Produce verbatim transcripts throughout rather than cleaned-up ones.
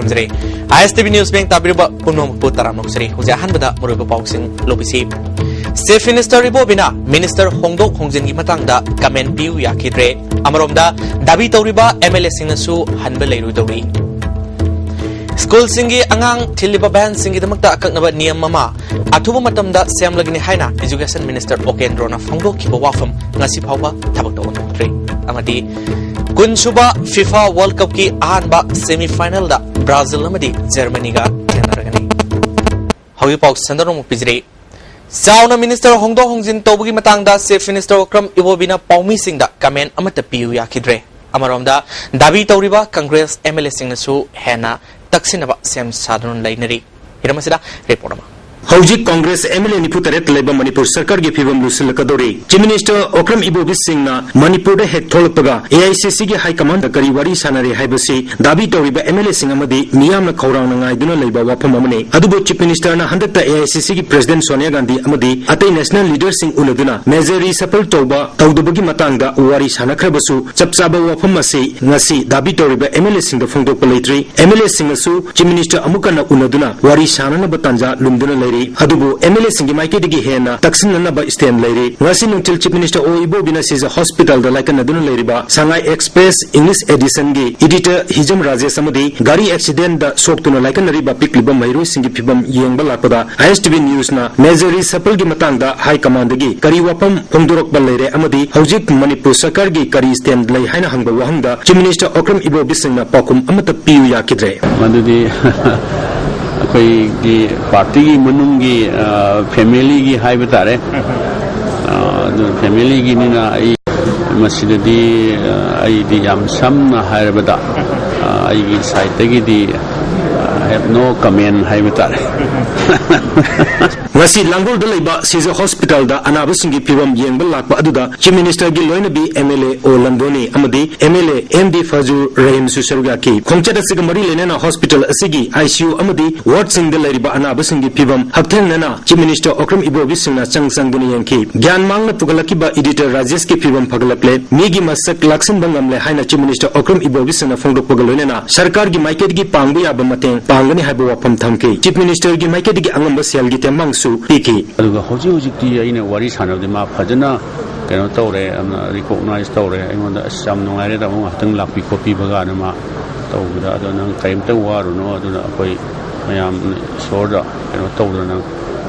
ꯊꯝꯖꯔꯤ꯫ ꯑꯥꯏ ꯑꯦꯁ T V news bank ꯇꯥꯕꯤꯔꯤꯕ ꯄꯨꯝꯅꯃꯛꯄꯨ ꯇꯔꯥꯝꯅ ꯑꯣꯛꯆꯔꯤ꯫ ꯍꯧꯖꯤꯛ ꯑꯍꯥꯟꯕꯗ ꯃꯔꯨꯑꯣꯏꯕ ꯄꯥꯎꯁꯤꯡ ꯂꯧꯕꯤꯁꯤ꯫ ꯆꯤꯐ ꯃꯤꯅꯤꯁꯇꯔ ꯏꯕꯣꯕꯤꯅ ꯃꯤꯅꯤꯁꯇꯔ ꯍꯣꯡꯗꯣꯛ ꯍꯣꯡꯖꯤꯟꯒꯤ ꯃꯇꯥꯡꯗ ꯀꯃꯦꯟ ꯄꯤꯌꯨ ꯌꯥꯈꯤꯗ꯭ꯔꯦ꯫ ꯑꯃꯔꯣꯝꯗ ꯗꯥꯕꯤ ꯇꯧꯔꯤꯕ ꯑꯦꯝ ꯑꯦꯜ ꯑꯦꯁꯤꯡꯅꯁꯨ ꯍꯟꯕ ꯂꯩꯔꯣꯏꯗꯧꯔꯤ꯫ ꯁ꯭ꯀꯨꯜꯁꯤꯡꯒꯤ ꯑꯉꯥꯡ ꯊꯤꯜꯂꯤꯕ ꯚꯦꯟꯁꯤꯡꯒꯤꯗꯃꯛꯇ ꯑꯀꯛꯅꯕ ꯅꯤꯌꯝ ꯑꯃ ꯑꯊꯨꯕ ꯃꯇꯝꯗ ꯁꯦꯝꯂꯒꯅꯤ ꯍꯥꯏꯅ ꯏꯖꯨꯀꯦꯁꯟ ꯃꯤꯅꯤꯁꯇꯔ ꯑꯣꯀꯦꯟꯗ꯭ꯔꯣꯅ ꯐꯣꯡꯗꯣꯛꯈꯤꯕ ꯋꯥꯐꯝ ꯉꯁꯤ ꯐꯥꯎꯕ ꯊꯕꯛꯇ ꯑꯣꯟꯊꯣꯛꯇ꯭ꯔꯤ꯫ ꯑꯃꯗꯤ ꯀꯨꯟꯁꯨꯕ ꯐꯤꯐꯥ ꯋꯥꯔꯜꯗ ꯀꯞꯀꯤ ꯑꯍꯥꯟꯕ ꯁꯦꯃꯤ ꯐꯥꯏꯅꯦꯜꯗ ꯕ꯭ꯔꯥꯖꯤꯜ ꯑꯃꯗꯤ ꯖꯔꯃꯅꯤꯒ ꯊꯦꯡꯅꯔꯒꯅꯤ꯫ ꯍꯧꯖꯤꯛ ꯄꯥꯎ ꯁꯟꯗꯣꯛꯅ ꯑꯃꯨꯛ ꯄꯤꯖꯔꯤ꯫ ꯆꯥꯎꯅ ꯃꯤꯅꯤꯁꯇꯔ ꯍꯣꯡꯗꯣꯛ ꯍꯣꯡꯖꯤꯟ ꯇꯧꯕꯒꯤ ꯃꯇꯥꯡꯗ ꯆꯤꯐ ꯃꯤꯅꯤꯁꯇꯔ ꯋꯥꯀ꯭ꯔꯝ ꯏꯕꯣꯕꯤꯅ ꯄꯥꯎꯃꯤꯁꯤꯡꯗ ꯀꯃꯦꯟ ꯑꯃꯠꯇ ꯄꯤꯌꯨ ꯌꯥꯈꯤꯗ꯭ꯔꯦ꯫ ꯑꯃꯔꯣꯝꯗ ꯗꯥꯕꯤ ꯇꯧꯔꯤꯕ ꯀꯪꯒ꯭ꯔꯦꯁ ꯑꯦꯝ ꯑꯦꯜ ꯑꯦꯁꯤꯡꯅꯁꯨ ꯍꯦꯟꯅ ꯇꯛꯁꯤꯟꯅꯕ ꯁꯦꯝ ꯁꯥꯗꯨꯅ ꯂꯩꯅꯔꯤ꯫ ꯍꯤꯔꯝ ꯑꯁꯤꯗ ꯔꯤꯄꯣꯔꯠ ꯑꯃ꯫ ꯍꯧꯖꯤꯛ ꯀꯪꯒ꯭ꯔꯦꯁ ꯑꯦꯝ ꯑꯦꯜ ꯑꯦ ꯅꯤꯐꯨ ꯇꯔꯦꯠ ꯂꯩꯕ ꯃꯅꯤꯄꯨꯔ ꯁꯔꯀꯥꯔꯒꯤ ꯐꯤꯕꯝ ꯂꯨꯁꯤꯜꯂꯛꯀꯗꯧꯔꯤ꯫ ꯆꯤꯐ ꯃꯤꯅꯤꯁꯇꯔ ꯑꯣꯀ꯭ꯔꯝ ꯏꯕꯣꯕꯤ ꯁꯤꯡꯅ ꯃꯅꯤꯄꯨꯔꯗ ꯍꯦꯛ ꯊꯣꯛꯂꯛꯄꯒ ꯑꯦ ꯑꯥꯏ ꯁꯤ ꯁꯤꯒꯤ ꯍꯥꯏ ꯀꯃꯥꯟꯗ ꯀꯔꯤ ꯋꯥꯔꯤ ꯁꯥꯟꯅꯔꯦ ꯍꯥꯏꯕꯁꯤ ꯗꯥꯕꯤ ꯇꯧꯔꯤꯕ ꯑꯦꯝ ꯑꯦꯜ ꯑꯦꯁꯤꯡ ꯑꯃꯗꯤ ꯃꯤꯌꯥꯝꯅ ꯈꯧꯔꯥꯡꯅ ꯉꯥꯏꯗꯨꯅ ꯂꯩꯕ ꯋꯥꯐꯝ ꯑꯃꯅꯤ꯫ ꯑꯗꯨꯕꯨ ꯆꯤꯐ ꯃꯤꯅꯤꯁꯇꯔꯅ ꯍꯟꯗꯛꯇ ꯑꯦ ꯑꯥꯏ ꯁꯤ ꯁꯤꯒꯤ ꯄ꯭ꯔꯦꯁꯤꯗꯦꯟꯠ ꯁꯣꯅꯤꯌꯥ ꯒꯥꯟꯙꯤ ꯑꯃꯗꯤ ꯑꯇꯩ ꯅꯦꯁꯅꯦꯜ ꯂꯤꯗꯔꯁꯤꯡ ꯎꯅꯗꯨꯅ ꯃꯦꯖꯔ ꯔꯤꯁꯐꯜ ꯇꯧꯕ ꯇꯧꯗꯕꯒꯤ ꯃꯇꯥꯡꯗ ꯋꯥꯔꯤ ꯁꯥꯟꯅꯈ꯭ꯔꯕꯁꯨ ꯆꯞ ꯆꯥꯕ ꯋꯥꯐꯝ ꯑꯁꯤ ꯉꯁꯤ ꯗꯥꯕꯤ ꯇꯧꯔꯤꯕ ꯑꯦꯝ ꯑꯦꯜ ꯑꯦꯁꯤꯡꯗ ꯐꯣꯡꯗꯣꯛꯄ ꯂꯩꯇ꯭ꯔꯤ꯫ ꯑꯦꯝ ꯑꯦꯜ ꯑꯦꯁꯤꯡꯅꯁꯨ ꯆꯤꯐ ꯃꯤꯅꯤꯁꯇꯔ ꯑꯃꯨꯛ ꯍꯟꯅ ꯎꯅꯗꯨꯅ ꯋꯥꯔꯤ ꯁꯥꯟꯅꯅꯕ ꯇꯥꯟꯖꯥ ꯂꯨꯝꯗꯨꯅ ꯂꯩꯔꯤ꯫ ꯑꯗꯨꯕꯨ ꯑꯦꯝ ꯑꯦꯜ ꯑꯦꯁꯤꯡꯒꯤ ꯃꯥꯏꯀꯩꯗꯒꯤ ꯍꯦꯟꯅ ꯇꯛꯁꯤꯟꯅꯅꯕ ꯁ꯭ꯇꯦꯟ ꯂꯩꯔꯤ꯫ ꯉꯁꯤ ꯅꯨꯡꯊꯤꯜ ꯆꯤꯐ ꯃꯤꯅꯤꯁꯇꯔ ꯑꯣ ꯏꯕꯣꯕꯤꯅ ꯁꯤꯖ ꯍꯣꯁꯄꯤꯇꯥꯜꯗ ꯂꯥꯏꯀꯠꯅꯗꯨꯅ ꯂꯩꯔꯤꯕ ꯁꯉꯥꯏ ꯑꯦꯛꯁꯄ꯭ꯔꯦꯁ ꯏꯪꯂꯤꯁ ꯑꯦꯗꯤꯁꯟꯒꯤ ꯏꯗꯤꯇꯔ ꯍꯤꯖꯝ ꯔꯥꯖꯦꯁ ꯑꯃꯗꯤ ꯒꯥꯔꯤ ꯑꯦꯛꯁꯤꯗꯦꯟꯠꯗ ꯁꯣꯛꯇꯨꯅ ꯂꯥꯏꯀꯠꯅꯔꯤꯕ ꯄꯤꯛꯂꯤꯕ ꯃꯍꯩꯔꯣꯏꯁꯤꯡꯒꯤ ꯐꯤꯕꯝ ꯌꯦꯡꯕ ꯂꯥꯛꯄꯗ ꯑꯥꯏ ꯑꯦꯁ ꯇꯤ ꯚꯤ ꯅ꯭ꯌꯨꯁꯅ ꯃꯦꯖꯔ ꯔꯤꯁꯐꯜꯒꯤ ꯃꯇꯥꯡꯗ ꯍꯥꯏ ꯀꯃꯥꯟꯗꯒꯤ ꯀꯔꯤ ꯋꯥꯐꯝ ꯐꯣꯡꯗꯣꯔꯛꯄ ꯂꯩꯔꯦ ꯑꯃꯗꯤ ꯍꯧꯖꯤꯛ ꯃꯅꯤꯄꯨꯔ ꯁꯔꯀꯥꯔꯒꯤ ꯀꯔꯤ ꯁ꯭ꯇꯦꯟ ꯂꯩ ꯍꯥꯏꯅ ꯍꯪꯕ ꯋꯥꯍꯪꯗ ꯆꯤꯐ ꯃꯤꯅꯤꯁꯇꯔ ꯑꯣꯀ꯭ꯔꯝ ꯏꯕꯣꯕꯤ ꯁꯤꯡꯅ ꯄꯥꯎꯈꯨꯝ ꯑꯃꯠꯇ ꯄꯤꯌꯨ ꯌꯥꯈꯤꯗ꯭ꯔꯦ꯫ ꯃꯗꯨꯗꯤ ꯑꯩꯈꯣꯏꯒꯤ ꯄꯥꯔꯇꯤꯒꯤ ꯃꯅꯨꯡꯒꯤ, ꯑ, ꯐꯦꯃꯤꯂꯤꯒꯤ ꯍꯥꯏꯕ ꯇꯥꯔꯦ꯫ ꯑ, ꯑꯗꯨ ꯐꯦꯃꯤꯂꯤꯒꯤꯅꯤꯅ ꯑꯩ ꯃꯁꯤꯗꯗꯤ, ꯑ, ꯑꯩꯗꯤ ꯌꯥꯝ ꯁꯝꯅ ꯍꯥꯏꯔꯕꯗ, ꯑ, ꯑꯩꯒꯤ ꯁꯥꯏꯠꯇꯒꯤꯗꯤ, ꯑ, No comment ꯍꯥꯏꯕ ꯇꯥꯔꯦ꯫ ꯉꯁꯤ ꯂꯥꯡꯒꯣꯜꯗ ꯂꯩꯕ ꯁꯤꯖ ꯍꯣꯁꯄꯤꯇꯥꯜꯗ ꯑꯅꯥꯕꯁꯤꯡꯒꯤ ꯐꯤꯕꯝ ꯌꯦꯡꯕ ꯂꯥꯛꯄ ꯑꯗꯨꯗ Chief Minister ꯒꯤ ꯂꯣꯏꯅꯕꯤ M L A O ꯂꯟꯗꯣꯅꯤ ꯑꯃꯗꯤ M L A M D ꯐꯖꯨꯔ ꯔꯍꯤꯝꯁꯨ ꯁꯔꯨꯛ ꯌꯥꯈꯤ꯫ ꯈꯣꯡꯆꯠ ꯑꯁꯤꯒ ꯃꯔꯤ ꯂꯩꯅꯅ ꯍꯣꯁꯄꯤꯇꯥꯜ ꯑꯁꯤꯒꯤ I C U ꯑꯃꯗꯤ ward ꯁꯤꯡꯗ ꯂꯩꯔꯤꯕ ꯑꯅꯥꯕꯁꯤꯡꯒꯤ ꯐꯤꯕꯝ ꯍꯛꯊꯦꯡꯅꯅ Chief Minister ꯑꯣꯀ꯭ꯔꯝ ꯏꯕꯣꯕꯤ ꯁꯤꯡꯅ ꯆꯪ ꯆꯪꯗꯨꯅ ꯌꯦꯡꯈꯤ꯫ ꯒ꯭ꯌꯥꯟ ꯃꯥꯡꯅ ꯄꯨꯈꯠꯂꯛꯈꯤꯕ editor ꯔꯥꯖꯦꯁꯀꯤ ꯐꯤꯕꯝ ꯐꯒꯠꯂꯛꯂꯦ꯫ ꯃꯤꯒꯤ ꯃꯁꯛ ꯂꯥꯛꯁꯤꯟꯕ ꯉꯝꯂꯦ ꯍꯥꯏꯅ Chief Minister ꯑꯣꯀ꯭ꯔꯝ ꯏꯕꯣꯕꯤ ꯁꯤꯡꯅ ꯐꯣꯡꯗꯣꯛꯄꯒ ꯂꯣꯏꯅꯅ ꯁꯔꯀꯥꯔꯒꯤ ꯃꯥꯏꯀꯩꯗꯒꯤ ꯄꯥꯡꯕ ꯌꯥꯕ ꯃꯇꯦꯡ ꯄꯥꯡꯒꯅꯤ ꯍꯥꯏꯕ ꯋꯥꯐꯝ ꯊꯝꯈꯤ꯫ Chief Minister ꯒꯤ ꯃꯥꯏꯀꯩꯗꯒꯤ ꯑꯉꯝꯕ ꯁꯦꯜꯒꯤ ꯇꯦꯡꯕꯥꯡꯁꯨ ꯄꯤꯈꯤ꯫ ꯑꯗꯨꯒ ꯍꯧꯖꯤꯛ ꯍꯧꯖꯤꯛꯇꯤ ꯑꯩꯅ ꯋꯥꯔꯤ ꯁꯥꯟꯅꯕꯗꯤ ꯃꯥ ꯐꯖꯅ ꯀꯩꯅꯣ ꯇꯧꯔꯦ, ꯌꯥꯝꯅ recognize ꯇꯧꯔꯦ꯫ ꯑꯩꯉꯣꯟꯗ "ꯑꯁ, ꯌꯥꯝ ꯅꯨꯡꯉꯥꯏꯔꯦ ꯇꯥꯃꯣ, ꯉꯥꯏꯍꯥꯛꯇꯪ ꯂꯥꯛꯄꯤ ꯈꯣꯠꯄꯤꯕ" ꯀꯥꯏꯅ ꯃꯥ ꯇꯧꯕꯗ, "ꯑꯗꯣ ꯅꯪ ꯀꯔꯤꯝꯇ ꯋꯥꯔꯨꯅꯣ, ꯑꯗꯨꯅ ꯑꯩꯈꯣꯏ ꯃꯌꯥꯝ ꯏꯁꯣꯔꯗ ꯀꯩꯅꯣ ꯇꯧꯗꯅ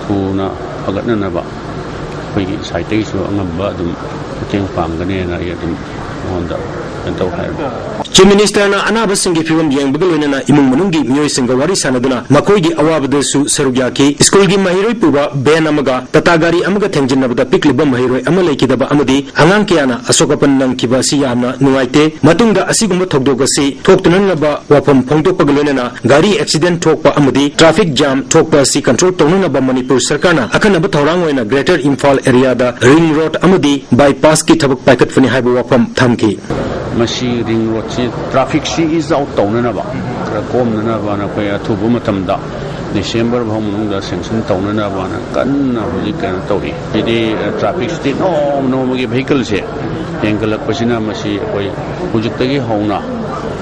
ꯊꯨꯅ ꯐꯒꯠꯅꯅꯕ ꯑꯩꯈꯣꯏꯒꯤ ꯁꯥꯏꯠꯇꯒꯤꯁꯨ ꯑꯉꯝꯕ ꯑꯗꯨꯝ ꯃꯇꯦꯡ ꯄꯥꯡꯒꯅꯦꯅ ꯑꯩ ꯑꯗꯨꯝ ꯃꯉꯣꯟꯗ ꯀꯩꯅꯣ ꯇꯧ ꯍꯥꯏꯔꯦ"꯫ Chief Minister ꯅ ꯑꯅꯥꯕꯁꯤꯡꯒꯤ ꯐꯤꯕꯝ ꯌꯦꯡꯕꯒ ꯂꯣꯏꯅꯅ ꯏꯃꯨꯡ ꯃꯅꯨꯡꯒꯤ ꯃꯤꯑꯣꯏꯁꯤꯡꯒ ꯋꯥꯔꯤ ꯁꯥꯟꯅꯗꯨꯅ ꯃꯈꯣꯏꯒꯤ ꯑꯋꯥꯕꯗꯁꯨ ꯁꯔꯨꯛ ꯌꯥꯈꯤ꯫ ꯁ꯭ꯀꯨꯜꯒꯤ ꯃꯍꯩꯔꯣꯏ ꯄꯨꯕ van ꯑꯃꯒ ꯇꯥꯇꯥ ꯒꯥꯔꯤ ꯑꯃꯒ ꯊꯦꯡꯖꯤꯟꯅꯕꯗ ꯄꯤꯛꯂꯤꯕ ꯃꯍꯩꯔꯣꯏ ꯑꯃ ꯂꯩꯈꯤꯗꯕ ꯑꯃꯗꯤ ꯑꯉꯥꯡ ꯀꯌꯥꯅ ꯑꯁꯣꯛ ꯑꯄꯟ ꯅꯪꯈꯤꯕ ꯑꯁꯤ ꯌꯥꯝꯅ ꯅꯨꯡꯉꯥꯏꯇꯦ꯫ ꯃꯇꯨꯡꯗ ꯑꯁꯤꯒꯨꯝꯕ ꯊꯧꯗꯣꯛ ꯑꯁꯤ ꯊꯣꯛꯇꯅꯅꯕ ꯋꯥꯐꯝ ꯐꯣꯡꯗꯣꯛꯄꯒ ꯂꯣꯏꯅꯅ ꯒꯥꯔꯤ accident ꯊꯣꯛꯄ ꯑꯃꯗꯤ traffic jam ꯊꯣꯛꯄ ꯑꯁꯤ control ꯇꯧꯅꯅꯕ ꯃꯅꯤꯄꯨꯔ ꯁꯔꯀꯥꯔꯅ ꯑꯈꯟꯅꯕ ꯊꯧꯔꯥꯡ ꯑꯣꯏꯅ Greater Imphal area ꯗ ring road ꯑꯃꯗꯤ bypass ꯀꯤ ꯊꯕꯛ ꯄꯥꯏꯈꯠꯄꯅꯤ ꯍꯥꯏꯕ ꯋꯥꯐꯝ ꯊꯝꯈꯤ꯫ ꯃꯁꯤ ring road ꯁꯤ traffic ꯁꯤ ease out ꯇꯧꯅꯅꯕ, ꯈꯔ ꯀꯣꯝꯅꯅꯕꯅ ꯑꯩꯈꯣꯏ ꯑꯊꯨꯕ ꯃꯇꯝꯗ December ꯐꯥꯎ ꯃꯅꯨꯡꯗ sanction ꯇꯧꯅꯅꯕꯅ ꯀꯟꯅ ꯍꯧꯖꯤꯛ ꯀꯩꯅꯣ ꯇꯧꯔꯤ꯫ ꯍꯥꯏꯗꯤ, ꯑ, traffic ꯁꯤꯗꯤ ꯅꯣꯡꯃ ꯅꯣꯡꯃꯒꯤ vehicle ꯁꯦ ꯍꯦꯟꯒꯠꯂꯛꯄꯁꯤꯅ ꯃꯁꯤ ꯑꯩꯈꯣꯏ ꯍꯧꯖꯤꯛꯇꯒꯤ ꯍꯧꯅ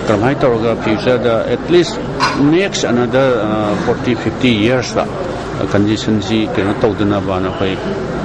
ꯀꯔꯝꯍꯥꯏꯅ ꯇꯧꯔꯒ future the at least next another, ꯑ, forty fifty years ꯇ condition ꯁꯤ ꯀꯩꯅꯣ ꯇꯧꯗꯅꯕꯅ ꯑꯩꯈꯣꯏ